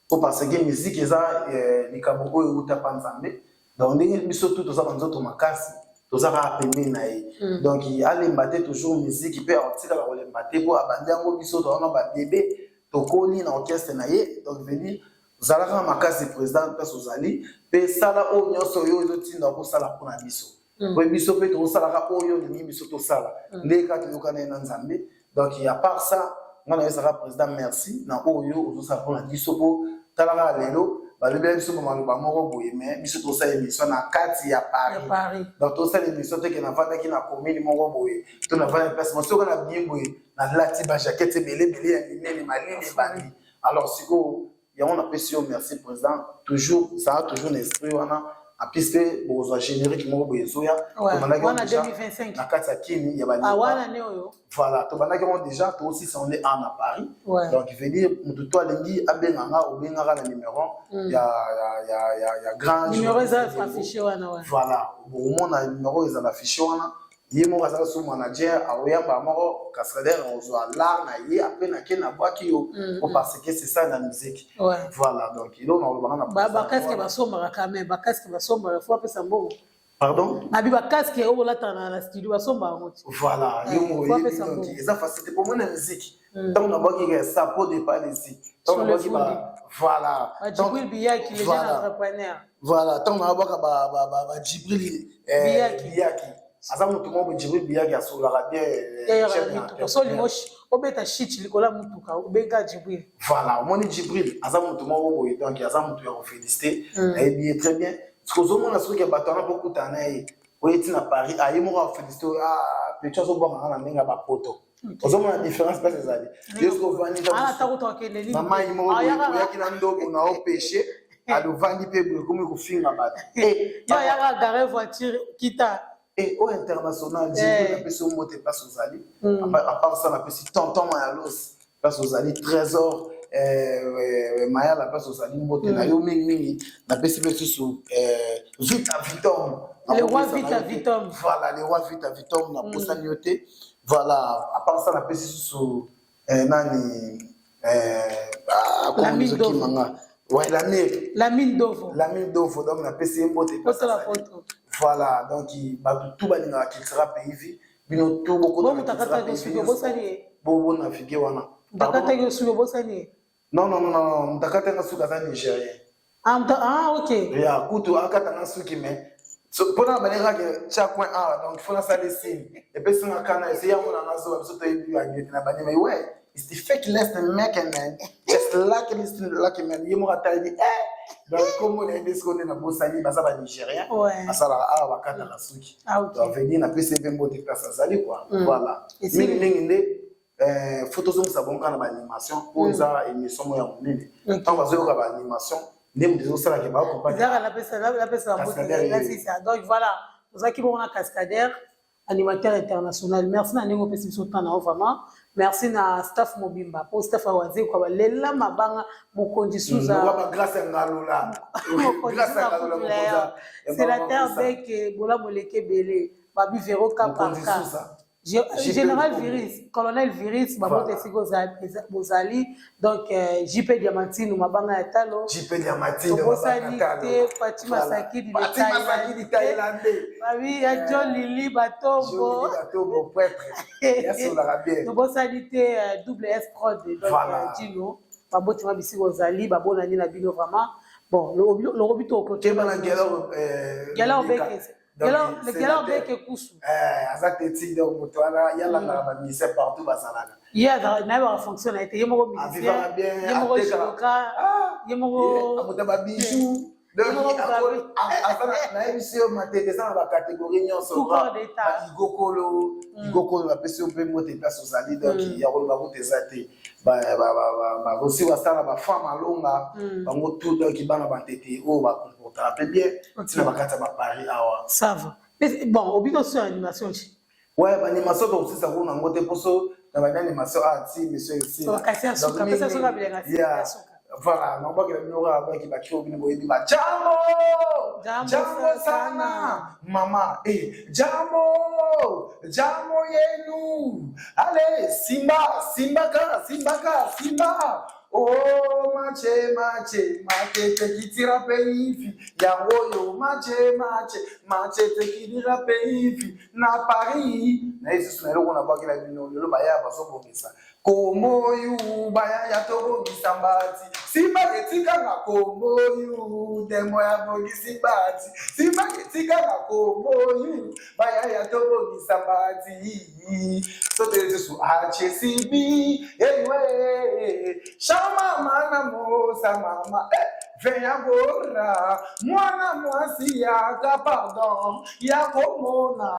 po parce que musique eza likambo oyo euta pa Nzambe. Donc ndenge biso tu toza banzoto makasi, toza kaka pembeni na ye. Donc alemba te toujours, musique mpe akotikala kolemba te, mpo abandi yango biso towana babebe, tokoli na orchestre na ye. Donc veni ozala kaka makasi, président, place ozali, mpe sala oyo nyonso oyo ezotinda kosala mpona biso, po biso mpe tokosalaka oyo olingi biso tosala, nde kaka toyokana ye na Nzambe. Donc à part ça, nga nayesaka président merci na oyo ozosala mpona biso, mpo tala kaka lelo balobela biso bamaloba moko boye, mais biso tosala émission na kati ya Paris. Donc tosala émission teke navandaki na commune moko boye to navandaki place mo soki nabimi boye, nalati bajaquette ebele ebele ya minene, malili ebandi. Alors sikoyo yango napesi yo merci, président. Toujours zala toujours na esprit wana. Apesi mpe bokozwa générique moko boye ezoya. Tobandaki na kati ya kini ya balela. Voilà, tobandaki yango déjà, toosisa nde a na Paris. Donc veut dire motu to alingi abenga nga, obengaka na numéro ya grand. Numéro eza affiché wana. Voilà, bokomona numéro ezala affiché wana. Ye moko azala so manager, akoyamba moko cascadeur, akozwa lar na ye, après nake nabwaki yo, po parce que c'est ça na musique. Voilà, donc eloko na kolobanga na bacasque basombaka quand même, bacasque basombaka, faut apesa mbongo. Pardon? Nabi bacasque oyo bolataka na studio, basombaka yango ti. Voilà, yo moko oyebi. Donc eza facile te po mona musique. Ntango nabwaki ka sapo de palesi, ntango nabwaki ba, voilà. Djibril Biyaki, le jeune entrepreneur. Voilà, ntango nabwaka ba Djibril Biyaki, aza motu moko boye. Djibril Biyaki asololaka bien. So olingo obeta shit likolo ya motuka, obenga Djibril. Voilà, omoni Djibril aza motu moko boye, donc aza motu ya kofélicité, nayebi ye très bien. Ozomona soki ya bato wana mpo okutana na ye, oye ti na Paris, aye moko afélicité. Ah. Petit azobwaka nga na ndenge ya bapoto. Ozomona différence place ezali. Yo soki ovandi na mai moko, oyaki na ndobo na opeshe, alovandi mpe boye, ekomi kofinga bato. Yaka garer voiture, kita. E oyo international jibu, napesi yo mbote place ozali. À part ça, napesi tonton Mayalos place ozali, Trésor Mayala place ozali, mbote na yo mingimingi. Napesi mpe susu Vita Vitom. Le roi Vita Vitom. Voilà, le roi Vita Vitom, naposani yo te. Voilà, à part ça, napesi susu nani ezokimanga? Ouais, Lamir. Lamine Dovo. Lamine Dovo, donc napesi ye mbote. Voilà, donc bato tu balingaka Cultura Pays Vie, bino tu bokobonavigue wana. Mutakataki osuki, obosani? Non, non, non, non, mutakatanga suki aza Nigérien. Ah, ok. Ya kutu akatanga suki, mais mpona balingaki tia coin awa, donc faut nasala signe, epesinga kana ese yango nanga zoba. Biso toyebi yango te na banima. Ouais, it's the fake less than making man, just lucky listen, lucky man. Ye moko atali eh, donc kombo na ye nde sikoyo nde nabosani. Baza Banigérien, basalaka awa, bakataka suki. Donc venir, napesi ye mpe mbote place azali quoi. Voilà, mingimingi nde faut tozongisa bongo kaka na baanimation oyo eza émission moko ya monene. Ntango bazoyoka baanimation nde moto ezosalaka. Donc voilà, tozalaki bongo na Cascadeur, animateur international. Merci na ndenge opesi biso temps na yo. Vraiment merci na staff mobimba, po staff awazekwa balela mabanga, mokonzi Suza, sénateur Beke, bolamu eleki ebele, babi Vero Kapaka, général Virus, colonel Virus, babote esika bozali. Donc JP Diamantino, mabanga ya talo. Tobosani te Pati Masakidi, babi ya John Lili Batombo. Tobosani te Double S Prod, donc Gino, babotima bisika ozali, babonani na bino. Vraiment bon, lokobi to Gelor Beke Kusu. Aza teti, donc moto wana yalandaka bamusicien partout bazalaka. Ye nayebaka fonction na ye te, ye moko musicien, ye moko judoka, ye moko Moto babijou, nayebisi yo, Matete eza na bacatégorie nyonso. Igokolo, Igokolo, bapesi yo mpe mbote place ozali. Donc ya koloba kuta eza te. Bakosi basala bafemme alonga bango tout, donc bana Bantete oyo bacomportaka mpe bien ntina bakati ya baparis awa. Ça va. Bon, obino so animation ti. Ouais, baanimation tokosisa kuna yango te, mposo na bani animation ti monsieur. Voilà, nabwakela bino kaka baki bakio, bino boyebi ba jambo. Jambo sana mama, eh, jambo, jambo yenu. Ale simba, simbaka, simbaka, simba. Oh, mache mache matete kitira peifi yango oyo, mache mache matete kitira peifi na Paris. Na ye susu na eloko nabwakela bino lelo, baya bazobongisa komboyu, bayaya tobongisa mbati, simba etikanga komboyu, ndemo ya bongisi mbati, simba etikanga komboyu, bayaya tobongisa mbati. Sote lisusu achesibi ewe shama mana mosa mama eh, vem agora mwana mwasi yaka, pardon ya komona.